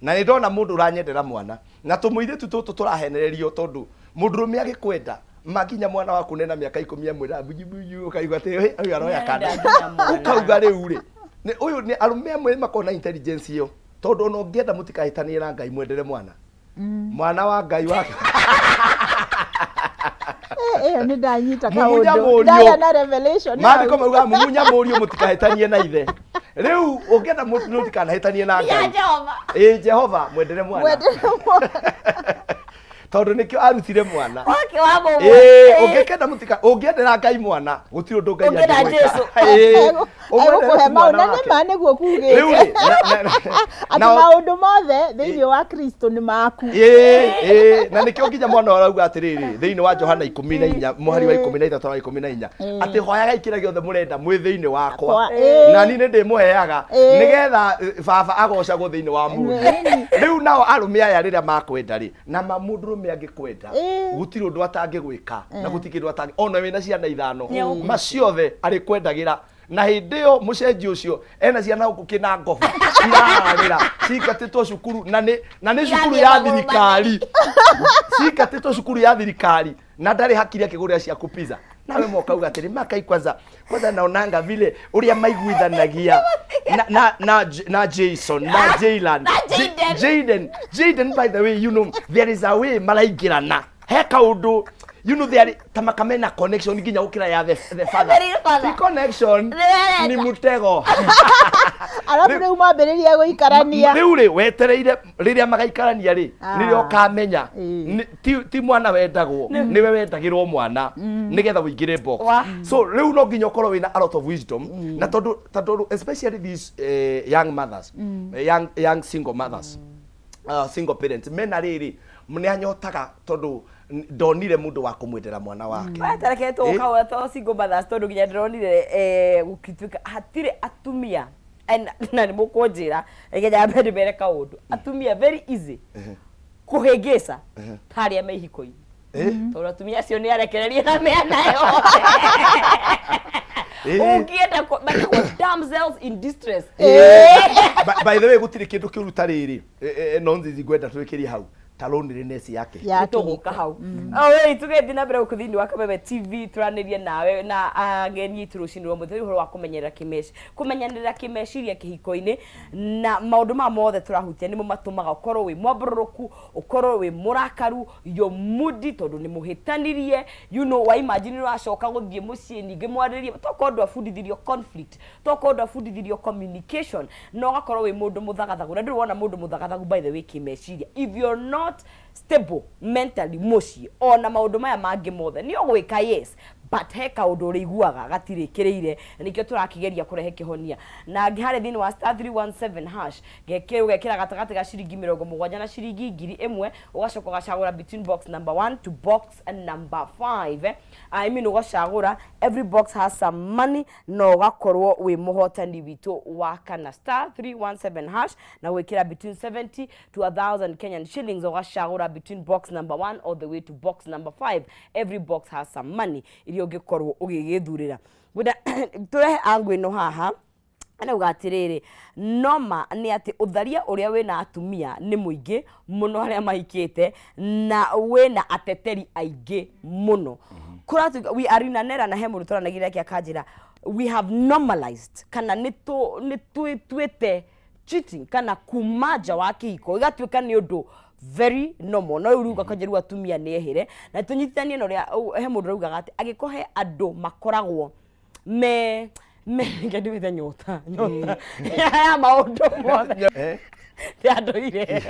na nĩ ndona mũndũ ũranyendera mwana, na tũmũirĩtu tũtũ tũrahenererio, tondũ mũndũrũme agĩkwenda makinya mwana waku nena mĩaka 10 amwĩra buju buju, ũkaigua atĩ, "Hĩ, ũyũ aroya kanda." Nĩarenda nginya mwana. Ũkauga rĩu rĩ, nĩ ũyũ nĩ arũme amwe makoragwo na intelligence ĩyo, tondũ ona ũngĩenda mũtikahĩtanie na Ngai, mwendere mwana, mwana wa Ngai wake. Ĩyo nĩ ndanyita Mumunya kaũndũ. mũriũ. Ndagĩa na revelation. Maandĩko maugaga mumunya mũriũ mũtikahĩtanie na ithe. Rĩu ũngĩenda mũtikanahĩtanie na Ya Ngai, Jehova. Ĩ Jehova, mwendere mwana. Mwendere mwana. Tondũ nĩkĩo arutire mwana. Wake wa mũmwe. Ĩ, ũngĩkenda mũtika ũngĩendera Ngai mwana, gũtirĩ ũndũ Ngai Ũngĩenda angĩgwĩka. Jesũ. Ĩ, ũmwendere Egũkũhe tu maũndũ mwana na nĩ wake. ma nĩguo Rĩu kugĩte rĩ, atĩ maũndũ mothe thĩinĩ wa Kristo nĩ maku. Ĩ, ĩ, na nĩkĩo nginya mwana ũrauga atĩrĩrĩ thĩinĩ wa Johana 14 mũhari wa 13 wa 14 atĩ hoyagai kĩrĩa gĩothe mũrenda mwĩ thĩinĩ wakwa, na niĩ nĩ ndĩmũheaga, nĩgetha baba agocagwo thĩinĩ wa mũndũ. Rĩu nao arũme aya rĩrĩa makwenda rĩ, na ma mũndũrũme angĩkwenda, gũtirĩ ũndũ atangĩgwĩka na gũtirĩ kĩndũ atangĩ, ona wĩna ciana ithano, ma ciothe arĩkwendagĩra. Na hĩndĩ ĩyo mũcenji ũcio ena ciana gũkũ kĩna ngoba irararĩra cingatĩtwo cukuru, na nĩ cukuru ya Irathiĩ magũrũ. Thirikari, cingatĩtwo cukuru ya thirikari, na ndarĩ hakiri akĩgũrĩra ciaku pizza. Nawe mokauga atĩrĩ, makai kwanza kwanza naonanga vile ũrĩa maiguithanagia na Jason na Jaylan Na Jaden. Jaden. Jaden, by the way, there is a way maraingĩrana he kaũndũ, there ta makamena connection nginya gũkĩra ya the father. The real father. Ti connection. Nĩ ni mutego. Arabu rĩu mambĩrĩria gũikarania. Rĩu rĩ, wetereire rĩrĩa magaikarania rĩ, nĩrĩo ũkamenya ti mwana wendagwo, nĩwe wendagĩrwo mwana nĩgetha ũingĩre box. So rĩu no nginya ũkorwo wĩna a lot of wisdom, na tondũ especially these young mothers, young single mothers, single parents, mena rĩrĩ nĩ anyotaga tondũ ndonire mũndũ wa kũmwendera mwana wake. Tareke tũkaũra to single mothers, tondũ nginya ndĩronire gũgĩtuĩka hatirĩ atumia na nĩ mũkũnjĩra reke nyambe ndĩmere kaũndũ, atumia very easy kũhĩngĩca ta arĩa me ihiko-inĩ, tondũ atumia acio nĩ arekererie na mĩena yothe. Ũngĩenda metagwo damsels in distress. By the way, gũtirĩ kĩndũ kĩũru ta rĩrĩ, no nzizi ngwenda twĩkĩrie hau ta loneliness yake. Ya. Tũgũka hau. Oi, tũgĩthiĩ na mbere gũkũ thĩinĩ wa Kameme TV, tũranĩrie nawe na ageni aitũ rũcinĩ rwa mũthenya ũhoro wa kũmenyerera kĩmeci kũmenyanĩrĩra kĩmeciria kĩhiko-inĩ, na maũndũ maya mothe tũrahutia nĩmo matũmaga ũkorwo wĩ mwambũrũrũku, ũkorwo wĩ mũrakaru, you're moody, tondũ nĩ mũhĩtanirie. Wa imagine ũracoka gũthiĩ mũciĩ ningĩ mwarĩrie, tokorwo ndwabundithirio conflict, tokorwo ndwabundithirio communication, na ũgakorwo wĩ mũndũ mũthagathagu, na ndũrĩ wona mũndũ mũthagathagu, by the way, kĩmeciria. If you're not stable mentally mũciĩ, ona maũndũ maya mangĩ mothe nĩ ũgwĩka, yes, but he kaũndũ ũrĩiguaga gatirĩkĩrĩire, na nĩkĩo tũrakĩgeria kũrehe kĩhonia. Na harĩa thĩinĩ wa *317#, ũgekĩra gatagatĩ ga ciringi 70 na ciringi 1000, ũgacoka ũgacagũra between box number 1 to box number 5. I mean, ũgacagũra, every box has some money, na ũgakorwo wĩ mũhotani witũ wa kana. *317# na gwĩkĩra between 70 to 1000 Kenyan shillings, ũgacagũra between box number 1 all the way to box number 5. Every box has some money iria ũngĩkorwo ũgĩgĩthurĩra. Ngwenda tũrehe angu ĩno haha. Arauga atĩrĩrĩ, noma nĩ atĩ ũtharia ũrĩa wĩna atumia nĩ mũingĩ mũno arĩa mahikĩte, na wĩna ateteri aingĩ mũno. Kũratuĩka we are in an era, na he mũndũ twaranagia nake akanjĩra we have normalized, kana nĩ twĩtuĩte cheating kana kuma nja wa kĩhiko ĩgatuĩka nĩ ũndũ very normal. No rĩu ũgakonja rĩu atumia nĩ ehĩre na tũnyitithanie na ũrĩa he mũndũ ũraugaga atĩ angĩkorwo he andũ makoragwo me ngĩndĩwĩte nyota nyota ya maũndũ mothe ya ndũire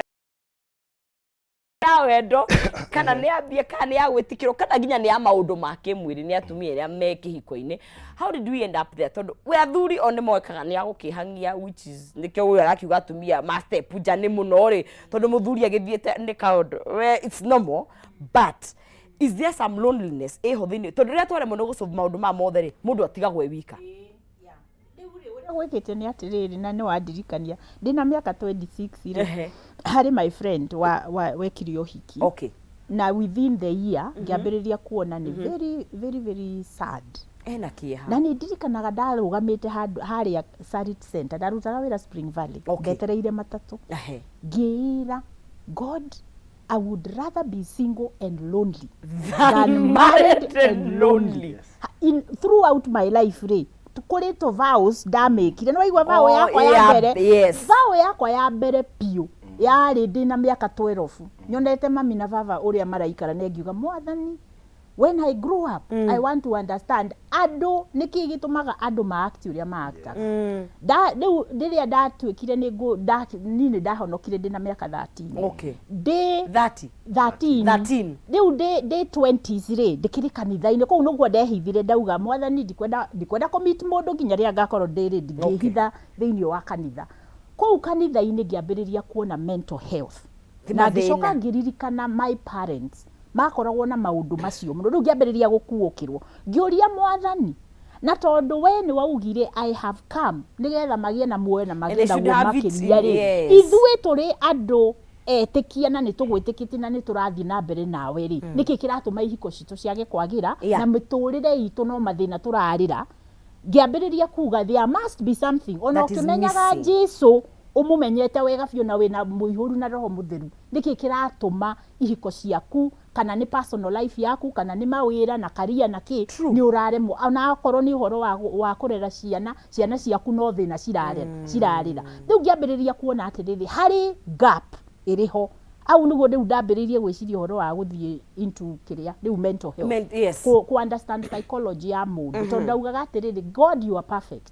ya wendo, kana nĩ ambie, kana nĩ ya gwĩtikĩrwo, kana nginya nĩ ya maũndũ ma kĩmwĩrĩ, nĩ atumia arĩa me kĩhiko-inĩ. How did we end up there? Tondũ we athuri o nĩ moĩkaga nĩ agũkĩhangia, which is nĩkĩo ũyũ arakiuga atumia ma step nja nĩ mũno rĩ, tondũ mũthuri agĩthiĩte nĩ kaũndũ we it's normal. But is there some loneliness ĩho thĩinĩ? Tondũ rĩrĩa twaremwo nĩ gũsolve maũndũ maya mothe rĩ, mũndũ atigagwo e wika. Rĩu rĩ, ũrĩa gwĩkĩte nĩ atĩrĩrĩ, na nĩ wandirikania ndĩna mĩaka 26 rĩ, harĩ my friend wa wekire ũhiki, na within the year ngĩambĩrĩria kuona nĩ very very very sad. Ena kĩeha. Na nĩ ndirikanaga ndarũgamĩte handũ harĩa Sarit Center, ndarutaga wĩra Spring Valley, ngetereire matatũ, ngĩĩra God, I would rather be single and lonely than married and lonely. Throughout my life rĩ, kũrĩ tũ vows ndamĩkire, nĩ waigua vow Oh, yakwa ya mbere, vow yakwa ya mbere biũ yarĩ ndĩna mĩaka 12, nyonete mami na baba ũrĩa maraikara, na ngiuga, Mwathani, When I grow up, I want to understand andũ, nĩkĩ gĩtũmaga andũ ma-act ũrĩa ma-actaga. Rĩu rĩrĩa ndatuĩkire nĩ ngũ niĩ nĩ ndahonokire ndĩna mĩaka 13. Ndĩ 30. 13. 13. Rĩu ndĩ 20s rĩ, ndĩkĩrĩ kanitha-inĩ kũu nĩguo ndehithire, ndauga, "Mwathani, ndikwenda kũ-meet mũndũ nginya rĩrĩa ngakorwo ndĩ ready." Ngĩhitha thĩinĩ wa kanitha kũu, kanitha-inĩ ngĩambĩrĩria kuona mental health Ti na ngĩcoka mathĩna. Ngĩririkana my parents makoragwo na maũndũ macio mũno. Rĩu ngĩambĩrĩria gũkuũkĩrwo, ngĩũria Mwathani, na tondũ we nĩ waugire, "I have come nĩgetha magĩe na muoyo na magĩe naguo makĩria" rĩ, ithuĩ tũrĩ andũ etĩkia na nĩ tũgwĩtĩkĩtie na nĩ tũrathiĩ na mbere nawe rĩ, nĩkĩ kĩratũma ihiko citũ ciage kwagĩra na mĩtũrĩre itũ no mathĩna tũrarĩra? Ngĩambĩrĩria kuga there must be something ona That is ũkĩmenyaga missing. Jesu ũmũmenyete wega biũ na wĩna mũihũru na Roho Mũtheru, nĩkĩ kĩratũma ihiko ciaku, kana nĩ personal life yaku, kana nĩ mawĩra na career na kĩ, nĩ ũraremwo, ona akorwo nĩ ũhoro wa kũrera ciana, ciana ciaku no thĩna cirarera cirarĩra. Rĩu ngĩambĩrĩria kuona atĩrĩrĩ, harĩ gap ĩrĩ ho au. Nĩguo rĩu ndambĩrĩirie gwĩciria ũhoro wa gũthiĩ into kĩrĩa rĩu mental health, kũ understand psychology ya mũndũ, tondũ ndaugaga atĩrĩrĩ, "God, you are perfect.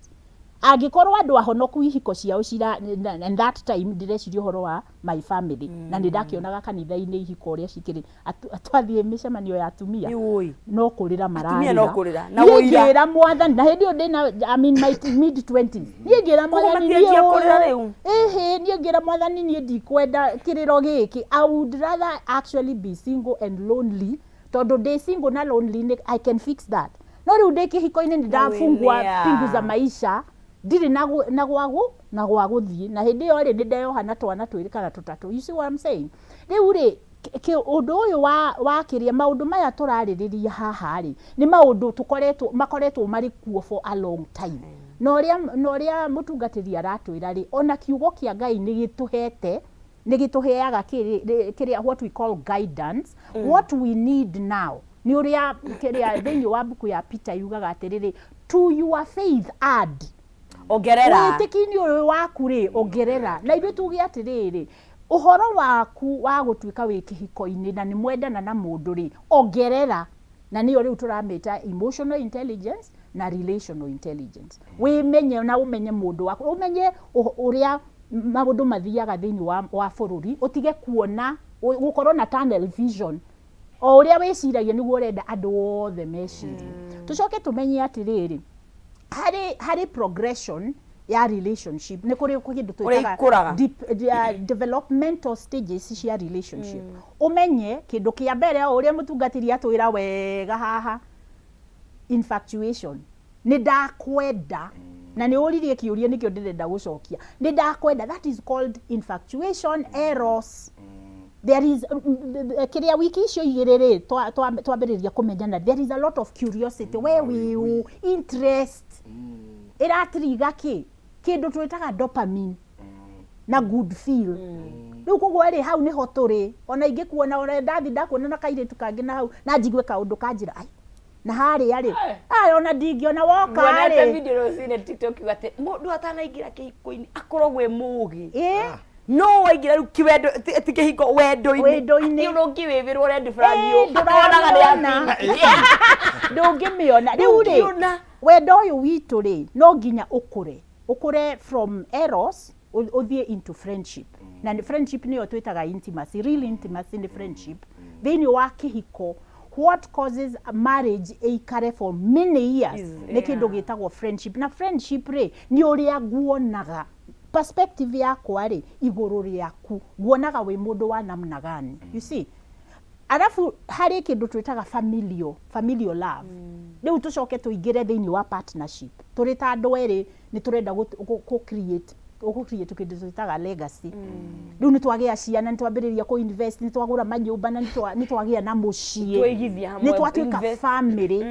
Angĩkorwo andũ ahonoku ihiko ciao cira," and that time ndĩreciria ũhoro wa my family, na nĩ ndakĩonaga kanitha-inĩ ihiko ũrĩa cikĩrĩ. Twathiĩ mĩcemanio ya atumia, Nĩ no kũrĩra. Atumia no Mararĩra. kũrĩra, na Niĩ ũira. ngĩra Mwathani, na hĩndĩ ĩyo ndĩna, I mean, my mid 20s, niĩ ngĩra Koguo Mwathani, niĩ matianjia kũrĩra ũyũ rĩu. Ĩhĩ, niĩ ngĩra Mwathani, niĩ ndikwenda kĩrĩro gĩkĩ. I would rather actually be single and lonely, tondũ ndĩ single na lonely I can fix that. No rĩu ndĩ kĩhiko-inĩ nĩ ndafungwa wĩnĩa. pingu za maisha, ndirĩ na gwa gũthiĩ, na hĩndĩ ĩyo rĩ, nĩ ndeyoha na twana twĩrĩ kana tũtatũ. You see what I'm saying? Rĩu rĩ, ũndũ ũyũ wa kĩrĩa maũndũ maya tũrarĩrĩria haha rĩ, nĩ maũndũ tũkoretwo makoretwo marĩ kuo for a long time, na ũrĩa mũtungatĩri aratwĩra rĩ, ona kiugo kĩa Ngai nĩ gĩtũhete, nĩ gĩtũheaga kĩrĩa what we call guidance. What we need now nĩ ũrĩa kĩrĩa thĩinĩ wa mbuku ya Peter yugaga atĩrĩrĩ, "To your faith add." Ongerera. Wĩtĩki-inĩ ũyũ waku rĩ, ongerera. Na ithuĩ tuge atĩrĩrĩ, ũhoro waku wa gũtuĩka wĩ kĩhiko-inĩ na nĩ mwendana na mũndũ rĩ, ongerera, na nĩyo rĩu tũramĩta emotional intelligence na relational intelligence. Wĩmenye na ũmenye mũndũ waku, ũmenye ũrĩa maũndũ mathiaga thĩinĩ wa bũrũri, ũtige kuona gũkorwo na tunnel vision, o ũrĩa wĩciragia nĩguo ũrenda andũ othe mecirie. Tũcoke tũmenye atĩrĩrĩ, harĩ progression ya relationship, nĩ kũrĩ kĩndũ Ũrĩa twĩtaga ikũraga. Developmental stages cia relationship. Ũmenye kĩndũ kĩa mbere, o ũrĩa mũtungatĩri atwĩra wega haha, infatuation, nĩ ndakwenda, na nĩ ũririe kĩũria, nĩkĩo ndĩrenda gũcokia. Nĩ ndakwenda, that is called infatuation, eros. There is kĩrĩa wiki icio igĩrĩ rĩ twambĩrĩria kũmenyana, there is a lot of curiosity, we wĩũ interest ĩratiriga kĩ kĩndũ twĩtaga dopamine na good feel. Rĩu koguo rĩ, hau nĩho tũrĩ. Ona ingĩkuona, ona ndathi ndakuona na kairĩtu kangĩ na hau, na njigue kaũndũ kanjĩra ai na harĩa rĩ, ai ona ndingĩona woka Nguonete rĩ. Video rũcinĩ TikTok yuga atĩ mũndũ atanaingĩra kĩhiko-inĩ akoragwo e mũgĩ, no waingĩra rĩu kĩwendo, ti kĩhiko, wendo-inĩ, Wendo-inĩ. atĩ ũndũ ũngĩwĩvĩrwo red flag, Ndũramĩona. Ndũronaga. Ndũngĩmĩona rĩu rĩ. Ndũngĩona. Wendo ũyũ witũ rĩ, no nginya ũkũre, ũkũre from eros ũthiĩ into friendship, na nĩ friendship nĩyo twĩtaga intimacy. Real intimacy nĩ friendship thĩinĩ wa kĩhiko. What causes a marriage ĩikare for many years nĩ kĩndũ gĩtagwo friendship. Na friendship rĩ, nĩ ũrĩa nguonaga, perspective yakwa rĩ igũrũ rĩaku, nguonaga wĩ mũndũ wa namna gani, you see? Arabu harĩ kĩndũ twĩtaga familial love. Rĩu tũcoke tũingĩre thĩinĩ wa partnership, tũrĩ ta andũ erĩ nĩ tũrenda gũ create kĩndũ twĩtaga legacy. Rĩu nĩ twagĩa ciana, nĩ twambĩrĩria kũ invest, nĩ twagũra manyũmba, na nĩ twagĩa na mũciĩ. Twaigithia hamwe, nĩ twatuĩka family.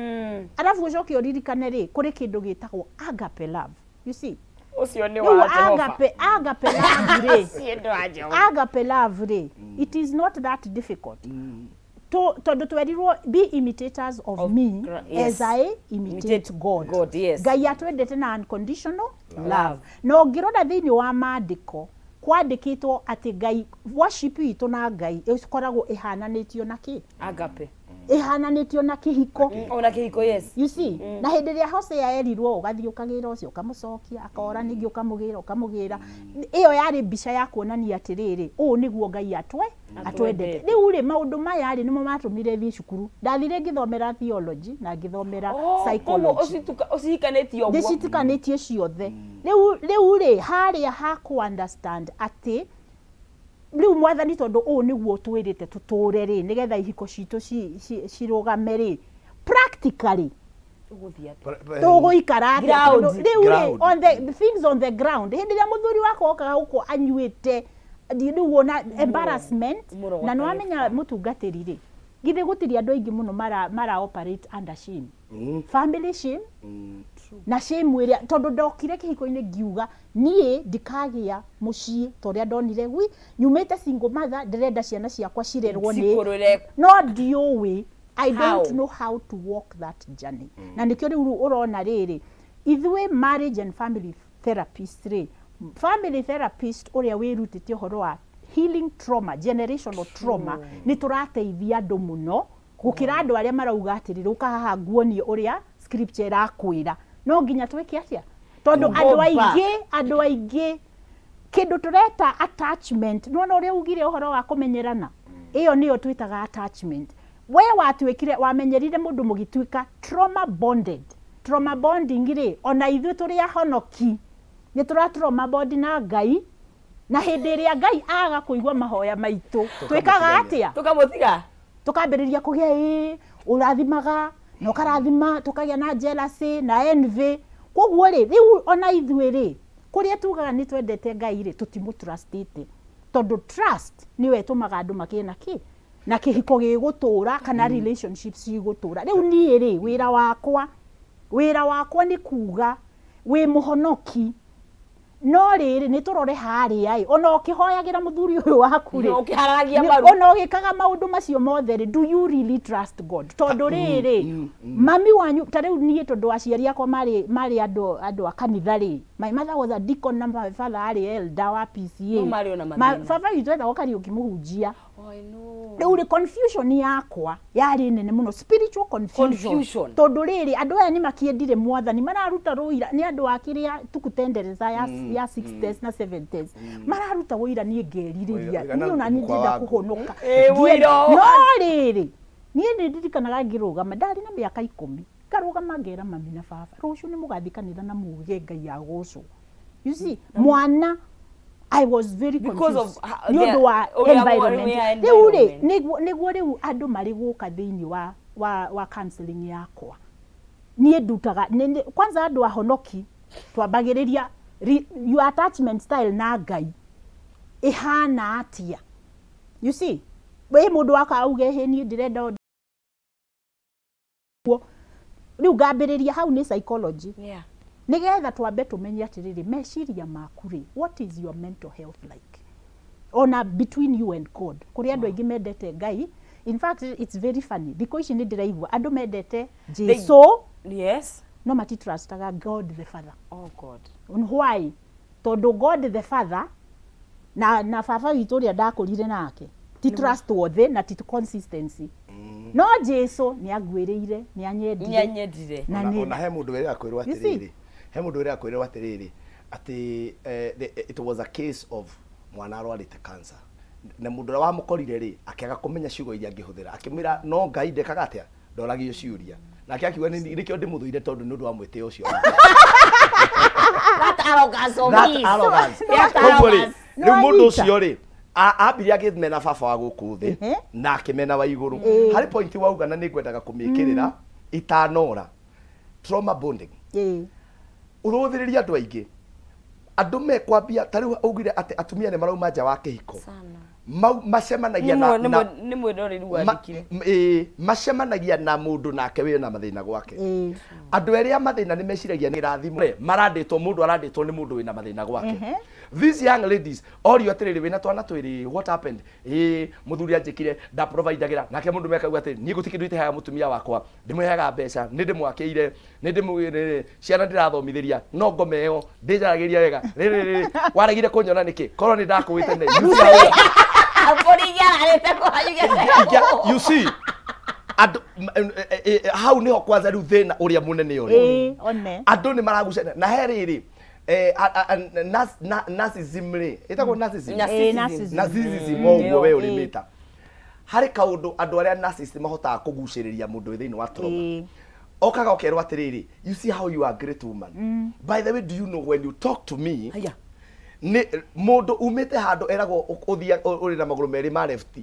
Arabu ũcoke ũririkane rĩ, kũrĩ kĩndũ gĩtagwo agape love, you see? Ũcio nĩ Rĩu wa Jehova. Agape love rĩ, Ũcio nĩ wa Jehova. Agape love rĩ, it is not that difficult. Tondũ twerirwo, "Be imitators of me as I imitate Imitate God." God, yes. Ngai atwendete na unconditional love. Love. Na ũngĩrora thĩinĩ wa maandĩko, kwandĩkĩtwo atĩ Ngai, worship itũ na Ngai ĩkoragwo ĩhananĩtio na kĩ? Agape. Ĩhananĩtio na kĩhiko. Ona kĩhiko, yes. You see, na hĩndĩ ĩrĩa Hosea erirwo ũgathiĩ ũkagĩra ũcio ũkamũcokia akora ningĩ ũkamũgĩra ũkamũgĩra, ĩyo yarĩ mbica ya kuonania atĩrĩrĩ, ũũ nĩguo Ngai atwe atwendete. Rĩu rĩ, maũndũ maya rĩ, nĩmo matũmire thiĩ cukuru. Ndathire ngĩthomera theology na ngĩthomera Oh, koguo psychology. Ũcihikanĩtie ũguo. Ndĩcitukanĩtie ciothe. Rĩu rĩ, harĩa ha kũ understand atĩ rĩu Mwathani tondũ ũũ nĩguo ũtwĩrĩte tũtũre rĩ, nĩgetha ihiko citũ cirũgame rĩ, practically Ũgũthiĩ atĩa? Tũgũikara atĩa? Ground. Tondũ rĩu rĩ, Ground. on the things on the ground, hĩndĩ ĩrĩa mũthuri wakwa okaga gũkũ anyuĩte, rĩu wona embarrassment. Mũrogota Na nĩwamenya mũtungatĩri rĩ, githĩ gũtirĩ andũ aingĩ mũno mara operate under shame, family shame na shame ĩrĩa, tondũ ndokire kĩhiko-inĩ ngiuga niĩ ndikagĩa mũciĩ ta ũrĩa ndonire gwi nyumĩte single mother, ndĩrenda ciana ciakwa cirerwo nĩ Cikũrĩre. No ndiũĩ, I don't How? know how to walk that journey. Na nĩkĩo rĩu ũrona rĩrĩ, ithuĩ marriage and family therapist rĩ, family therapist ũrĩa wĩrutĩte ũhoro wa healing trauma, generational trauma, nĩ tũrateithia andũ mũno gũkĩra andũ arĩa marauga atĩrĩrĩ, ũka haha nguonie ũrĩa scripture ĩrakwĩra. No nginya twĩke atĩa? Tondũ Go andũ back. aingĩ kĩndũ tũreta attachment, nĩwona ũrĩa ugire ũhoro wa kũmenyerana, ĩyo nĩyo twĩtaga attachment. We watuĩkire wamenyerire mũndũ mũgĩtuĩka trauma bonded. Trauma bonding rĩ, ona ithuĩ tũrĩ ahonoki nĩ tũra trauma bond na Ngai, na hĩndĩ ĩrĩa Ngai aga kũigua mahoya maitũ, twĩkaga atĩa? Tũkamũtiga. Tũkambĩrĩria kũgĩa ĩ ũrathimaga na ũkarathima, tũkagĩa na jealousy na envy. Koguo rĩ, rĩu ona ithuĩ rĩ, kũrĩa tugaga nĩ twendete Ngai rĩ, tũtimũtrustĩte, tondũ trust nĩyo ĩtũmaga andũ magĩe na kĩ na kĩhiko gĩgũtũra kana relationships cigũtũra. Rĩu niĩ rĩ, wĩra wakwa nĩ kuga wĩ mũhonoki, no rĩrĩ, nĩ tũrore harĩa ĩ, ona ũkĩhoyagĩra mũthuri ũyũ waku rĩ, Ũkĩhararagia maru. Ona ũgĩkaga maũndũ macio mothe rĩ, do you really trust God? Tondũ rĩrĩ, mami wanyu, ta rĩu niĩ, tondũ aciari akwa marĩ andũ a kanitha rĩ, my mother was a deacon na my father arĩ elder wa PCA. No marĩ ona mathĩna. Baba witũ etagwo Kariũki Mũhunjia. Oh, I know. Rĩu rĩ, confusion yakwa yarĩ nene mũno, spiritual confusion. Confusion. Tondũ rĩrĩ, andũ aya nĩ makĩendire Mwathani, mararuta rũira nĩ andũ a kĩrĩa tukutendereza ya 60s na 70s, mararuta wũira, niĩ ngerirĩria Ũigana niĩ ona niĩ mũkwa ndĩrenda waku. kũhonoka. Ĩ, mũira No rĩrĩ, niĩ nĩ ndirikanaga ngĩrũgama, ndarĩ na mĩaka 10, ngarũgama ngera mami na baba, rũciũ nĩ mũgathiĩ kanitha na muge Ngai agocwo. You see, mwana, I was very Because confused of nĩ ũndũ wa ũrĩa environment. ũrĩa Rĩu rĩ, environment. nĩguo rĩu andũ marĩ gũka thĩinĩ wa counseling yakwa, niĩ ndutaga kwanza andũ ahonoki twambagĩrĩria your attachment style na Ngai ĩhana atĩa. You see, wĩ mũndũ waka auge hĩ, niĩ ndĩrenda ũndũ ũguo, rĩu ngambĩrĩria hau nĩ psychology, nĩgetha twambe tũmenye atĩrĩrĩ, meciria maku rĩ, what is your mental health like, ona between you and God. Kũrĩ andũ aingĩ mendete Ngai. In fact, it's very funny, thikũ ici nĩ ndĩraigua andũ mendete Jesu no matitrustaga God the Father. Oh God. Why? Tondũ God the Father na baba witũ ũrĩa ndakũrire nake ti trustworthy na ti consistency, no Jesu nĩ anguĩrĩire, nĩ anyendire. Nĩanyendire. Na Ona he mũndũ wĩrĩga kwĩrwo You see? atĩrĩrĩ, he mũndũ wĩrĩga kwĩrwo atĩrĩrĩ atĩ it was a case of mwana arwarĩte cancer, na mũndũ ũrĩa wamũkorire rĩ, akĩaga kũmenya ciugo iria angĩhũthĩra, akĩmwĩra no Ngai ndekaga atĩa, ndoragio ciũria. Nake akiuga, "Nĩkĩo ndĩmũthũire tondũ nĩ ũndũ wa mwĩtĩo ũcio wake." That arrogance of That his. arrogance. That Koguo rĩ, arrogance. rĩu mũndũ Nĩwanyita. ũcio rĩ, ambire akĩmena baba wa gũkũ thĩ na akĩmena wa igũrũ. Harĩ point wauga na nĩ ngwendaga kũmĩkĩrĩra itanora, trauma bonding. Ũrũthĩrĩria andũ aingĩ, andũ mekwambia ta rĩu augire atĩ atumia nĩ marauma nja wa kĩhiko. Sana. Macemanagia na, na Nĩ mwĩroreri wandĩkire. Ĩĩ, macemanagia na mũndũ nake wĩna mathĩna gwake. Andũ erĩ a mathĩna nĩ meciragia nĩ irathimo marandĩtwo, mũndũ arandĩtwo nĩ mũndũ wĩna mathĩna gwake. These young ladies orio atĩrĩrĩ, wĩna twana twĩrĩ, what happened? Ĩĩ, mũthuri anjĩkire, ndaprovidagĩra. Nake mũndũ mekauga atĩ niĩ gũtirĩ kĩndũ iteheaga mũtumia wakwa, ndĩmũheaga mbeca, nĩ ndĩmwakĩire, nĩ ndĩmũ ciana ndĩrathomithĩria, no ngoma ĩyo ndĩnjaragĩria wega rĩrĩ rĩrĩ, waregire kũnyona nĩkĩ korwo nĩ ndakũĩte ne? Mbũri ingĩararĩte kwanyu. You see, Andũ hau nĩho kwanza rĩu thĩna ũrĩa mũnene ũrĩ. Ĩĩ, one. Andũ nĩ maragucania na he rĩrĩ narcissism rĩ, ĩtagwo narcissism. Ĩĩ, narcissism. Narcissism ũguo we ũrĩmĩta. Harĩ kaũndũ andũ arĩa narcissist mahotaga kũgucĩrĩria mũndũ wĩ thĩinĩ wa trauma. Okaga ũkerwo atĩrĩrĩ, you see how you are a great woman. By the way, do you know when you talk to me, Haya. nĩ mũndũ umĩte handũ eragwo ũthia ũrĩ na magũrũ merĩ ma left.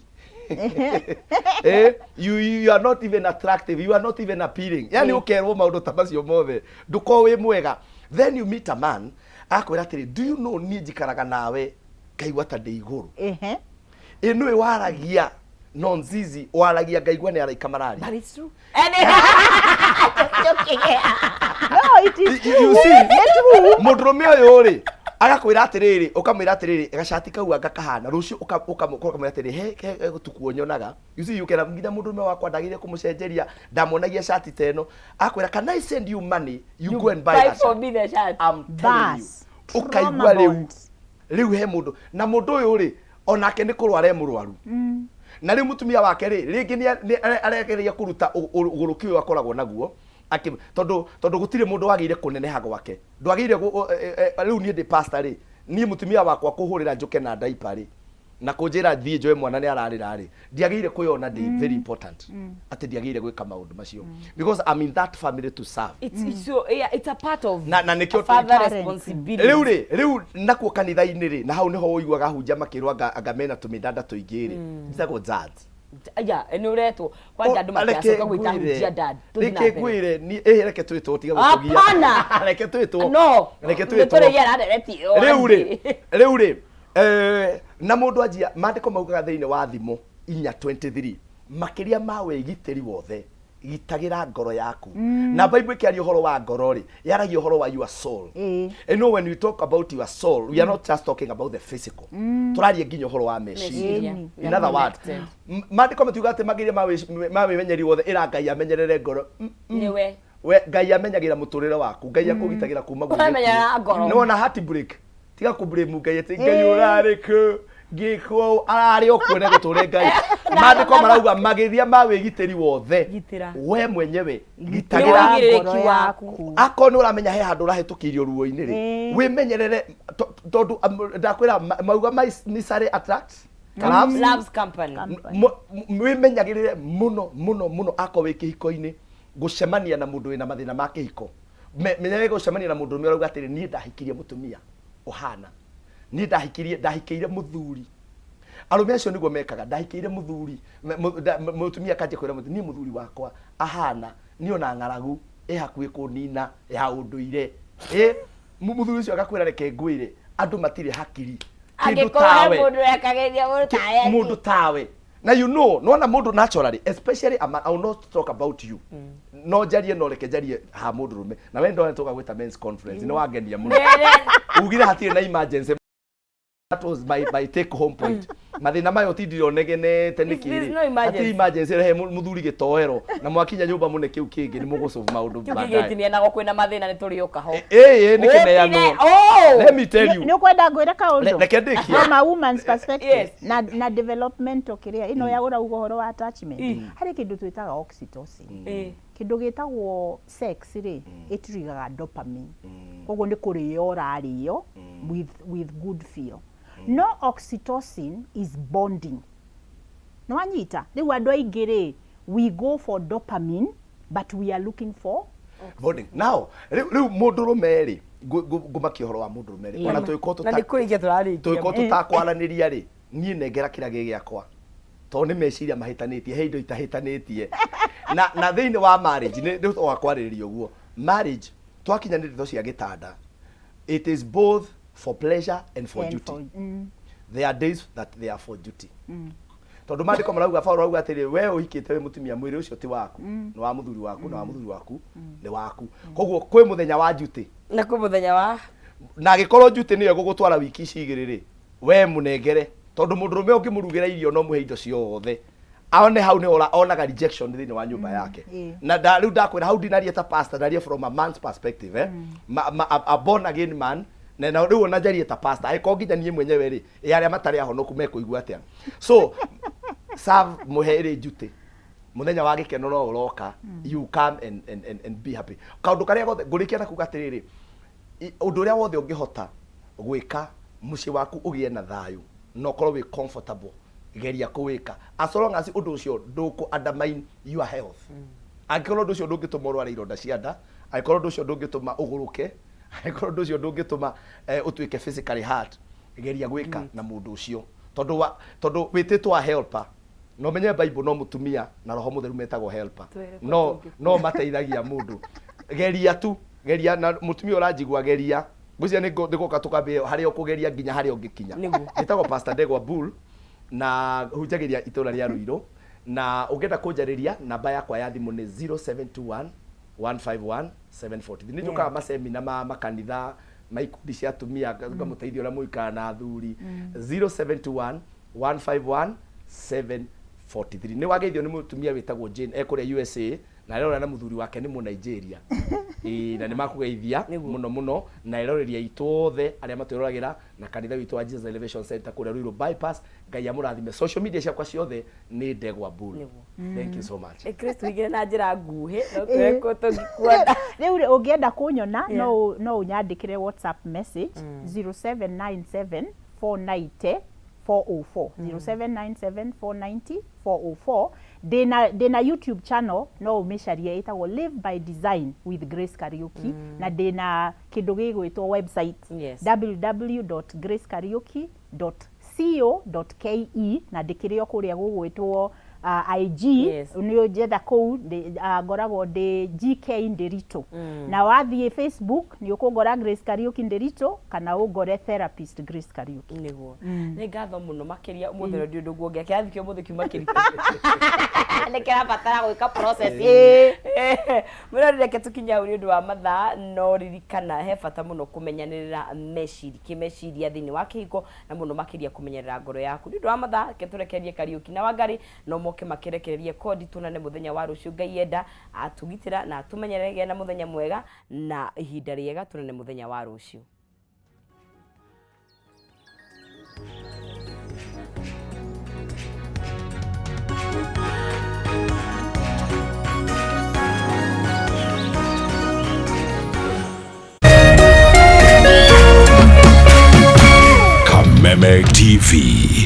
You are not even attractive, you are not even appealing. Yani ũkerwo maũndũ ta macio mothe, ndũkorwo wĩ mwega. Then you meet a man, akwĩra atĩrĩ, do you know niĩ njikaraga nawe ngaigua ta ndĩ igũrũ. Ĩ nĩwe waragia nonzizi, waragia ngaigua nĩ araika mararia. But it's true. And just joking. No, it is You true. see? Nĩ true. Mũndũrũme ũyũ rĩ, agakwĩra atĩrĩrĩ, ũkamwĩra atĩrĩrĩ, gacati kau anga kahana rũciũ, ũkamwĩra atĩrĩrĩ, he tukuo nyonaga. You see, you can nginya mũndũrũme wakwa ndagĩrĩire kũmũcenjeria, ndamuonagia cati ta ĩno, akwĩra, can I send you money, you go and buy Buy that for shirt. me the shirt. I'm telling you. Bas. Ũkaigua Trauma rĩu bond. Rĩu he mũndũ na mũndũ ũyũ rĩ, onake nĩ kũrwara e mũrwaru, na rĩu mũtumia wake rĩ, rĩngĩ nĩ aregeria kũruta ũgũrũki ũyũ akoragwo naguo, tondũ gũtirĩ mũndũ wagĩrĩire kũneneha gwake, ndwagĩrĩire rĩu niĩ ndĩ pastor rĩ, niĩ mũtumia wakwa kũhũrĩra njũke na diaper rĩ, na kũnjĩra thiĩ njoe mwana nĩ ararĩra rĩ, ndiagĩrĩire kwĩyona ndĩ very important, atĩ ndiagĩrĩire gwĩka maũndũ macio, because I'm in that family to serve. It's so, yeah, it's a part of Na nĩkĩo a father Parent. responsibility. Rĩu rĩ, rĩu nakuo kanitha-inĩ rĩ, na hau nĩho ũiguaga hunja makĩrwo anga mena tũmĩndanda tũingĩ rĩ, njĩtagwo dads. Yeah, nĩ ũretwo kwanja andũ matigacoka gwĩta hunjia dad. Tũthiĩ na Reke mbere. ngwĩre ni reke twĩtwo, tiga gũtũgia. Hapana. Reke twĩtwo. No. Reke Nĩ twĩtwo. tũrĩgia na ndereti ĩyo. Rĩu rĩ, na mũndũ anjia maandĩko maugaga thĩinĩ wa Thimo 4:23, makĩria ma wĩgitĩri wothe gitagĩra ngoro yaku. Na Bible ĩkĩaria ũhoro wa ngoro rĩ, yaragia ũhoro wa your soul. You know, when we talk about your soul, we are not just talking about the physical, tũraria nginya ũhoro wa meciria. Meciria. In other words, Connected. Maandĩko matiuga atĩ makĩria ma wĩmenyeri wothe ĩra Ngai amenyerere ngoro. Nĩwe. We Ngai amenyagĩra mũtũrĩre waku, Ngai akũgitagĩra kuma gwĩ Ũramenyerera gĩkuũ. ngoro. Nĩ wona heartbreak, tiga kũ blame Ngai atĩ Ngai ũrarĩ kũ ngĩkwo, ararĩ o kuo gũtũre Ngai. Maandĩko marauga magĩria ma wĩgitĩri wothe, Gitĩra. we mwenyewe Nĩ gitagĩra ũigĩrĩrĩki ngoro waku. yaku. Akorwo nĩ ũramenya he handũ ũrahĩtũkĩirio ruo-inĩ rĩ, wĩmenyerere, tondũ ndakwĩra mauga misery attracts loves. Loves company. Wĩmenyagĩrĩre mũno mũno mũno akorwo wĩ kĩhiko-inĩ gũcemania na mũndũ wĩna mathĩna ma kĩhiko. Menyerere gũcemania na mũndũ ũmwe ũrauga atĩrĩ, niĩ ndahikirie mũtumia ũhana, niĩ ndahikirie, ndahikĩire mũthuri. Arũme acio nĩguo mekaga, ndahikĩire mũthuri, mũtumia akanjia kwĩra mũthuri, niĩ mũthuri wakwa ahana niĩ ona ng'aragu ĩ hakuhĩ kũnina ya ũndũire. Ĩ mũthuri ũcio agakwĩra, reke ngwĩre, andũ matirĩ hakiri kĩndũ Angĩkorwo he tawe. mũndũ wekagĩria mũndũ tawe. Mũndũ tawe na you know nona mũndũ naturally, especially a man, I will not talk about you, no njarie, no reke njarie ha mũndũ rũme na we ndona tũka gwĩta men's conference nĩ wangenia mũno, ugire hatirĩ na emergency. That was my take home point. Mathĩna maya ũtindire ũnegenete nĩkĩ? There's Rĩ no emergency. Hatirĩ emergency, rehe mũthuri gĩtoero na mwakinya nyũmba mũne kĩu kĩngĩ nĩ mũgũsolve maũndũ Kĩu baadaye. kĩgĩtinia kwĩna mathĩna nĩ tũrĩũka ho. Ĩĩ, nĩ kĩneanwo. Oh! Let me tell you. Nĩ ũkwenda ngwĩre kaũndũ? Reke ndĩkie. From a woman's perspective, Yes. na developmental kĩrĩa ĩno ya ũrauga ũhoro wa attachment, harĩ kĩndũ twĩtaga oxytocin. Kĩndũ gĩtagwo sex rĩ, ĩtirigaga dopamine, koguo nĩ kũrĩo ũrarĩo with good feel, no oxytocin is bonding. Nĩ wanyita? Rĩu andũ aingĩ rĩ, we go for dopamine but we are looking for Bonding. Now rĩu mũndũrũme rĩ, ngũmakia ũhoro wa mũndũrũme rĩ, ona tũgĩkorwo Na nĩ kũrĩkia tũrarĩkia. Tũgĩkorwo tũtakwaranĩria rĩ, niĩ nengera kĩrĩa gĩ gĩakwa, tondũ nĩ meciria mahĩtanĩtie, he indo itahĩtanĩtie na thĩinĩ wa marriage nĩ ũhoro wa kwarĩrĩria ũguo. Marriage twakinya nĩ ndeto cia gĩtanda, it is both for pleasure and for and duty. There are days that they are for duty, tondũ maandĩko marauga, Paul arauga atĩrĩ, we ũhikĩte wĩ mũtumia, mwĩrĩ ũcio ti waku, nĩ wa mũthuri waku, na wa mũthuri waku nĩ waku. Koguo kwĩ mũthenya wa duty Na kwĩ mũthenya wa na angĩkorwo duty nĩyo ĩgũgũtwara wiki ici 2 rĩ, we mũnengere, tondũ mũndũrũme ũngĩmũrugĩra irio no mũhe indo ciothe one hau nĩ onaga rejection thĩinĩ wa nyũmba yake. Na rĩu ndakwĩra hau ndinaria ta pastor, ndaria from a man's perspective, eh? A born again man, na rĩu ona njarie ta pastor, angĩkorwo nginya niĩ mwenyewe rĩ, ĩ arĩa matarĩ ahonoku mekũigua atĩa? So serve, mũhe ĩrĩ duty. Mũthenya wa gĩkeno no ũroka, you come and be happy. Kaũndũ karĩa gothe ngũrĩkia na kuga atĩrĩrĩ, ũndũ ũrĩa wothe ũngĩhota gwĩka mũciĩ waku ũgĩe na thayũ na ũkorwo wĩ comfortable, geria kũwĩka, as long as ũndũ ũcio ndũkũ undermine your health. Angĩkorwo ũndũ ũcio ndũngĩtũma ũrware ironda cia nda, angĩkorwo ũndũ ũcio ndũngĩtũma ũgũrũke, angĩkorwo ũndũ ũcio ndũngĩtũma ũtuĩke physically hurt, geria gwĩka na mũndũ ũcio, tondũ wa tondũ wĩtĩtwo a helper. Na ũmenye Bible, no mũtumia na Roho Mũtheru metagwo helper. Twĩre kwa No tũngĩkuona. No mateithagia mũndũ. Geria tu, geria na mũtumia ũranjigua, geria. Ngwĩciria nĩ ngũka tũkambia harĩa ũkũgeria nginya harĩa ũngĩkinya. Nĩguo. Njĩtagwo Pastor Ndegwa Bull na hunjagĩria itũra rĩa Ruiru, na ũngĩenda kũnjarĩria, namba yakwa ya thimũ nĩ 0721 151 743. Nĩ njũkaga macemina ma makanitha, ma ikundi cia atumia, ngamũteithia ũrĩa mũikara na athuri. 0721 151 743. Nĩ wageithio nĩ mũtumia wĩtagwo Jane e kũrĩa USA, na arerora na mũthuri wake nĩ Mũnigeria. Ĩĩ, na nĩ makũgeithia Nĩguo. mũno mũno, na eroreri aitũ othe arĩa matwĩroragĩra na kanitha witũ wa Jesus Elevation Center kũrĩa Ruiru Bypass. Ngai amũrathime. Social media ciakwa ciothe nĩ Ndegwa Bull. Nĩguo. Thank you so much. Kristo igire na njĩra nguhĩ no twĩre kũ tũngĩkuona. Rĩu rĩ, ũngĩenda kũnyona, no ũnyandĩkĩre WhatsApp message 0797 490 404, 0797 490 404. Ndĩna YouTube channel, no ũmĩcarie, ĩtagwo Live by Design with Grace Kariuki, na ndĩna kĩndũ gĩgwĩtwo website www.gracekariuki.co.ke, na ndĩkĩrĩ o kũrĩa gũgwĩtwo IG. Nĩ ũnjetha kũu, ngoragwo ndĩ GK Ndiritu, na wathiĩ Facebook nĩ ũkũngora Grace Kariuki Ndiritu, kana ũngore Therapist Grace Kariuki. Nĩguo, nĩ ngatho mũno makĩria. Ũmũthĩ rĩo ndi ũndũ nguongea, kĩrathi kĩa ũmũthĩ kiuma kĩritũ, nĩ kĩrabatara gwĩka process. Mũrori, reke tũkinye hau nĩ ũndũ wa mathaa, no ririkana he bata mũno kũmenyanĩrĩra meciri kĩmeciria thĩinĩ wa kĩhiko, na mũno makĩria kũmenyerera ngoro yaku. Nĩ ũndũ wa mathaa, reke tũrekererie Kariũki na Wangari no moke makĩrekererie kondi. Tuonane mũthenya wa rũciũ, Ngai enda, atũgitĩra na atũmenyerere. Gĩa na mũthenya mwega na ihinda rĩega. Tuonane mũthenya wa rũciũ. Kameme TV.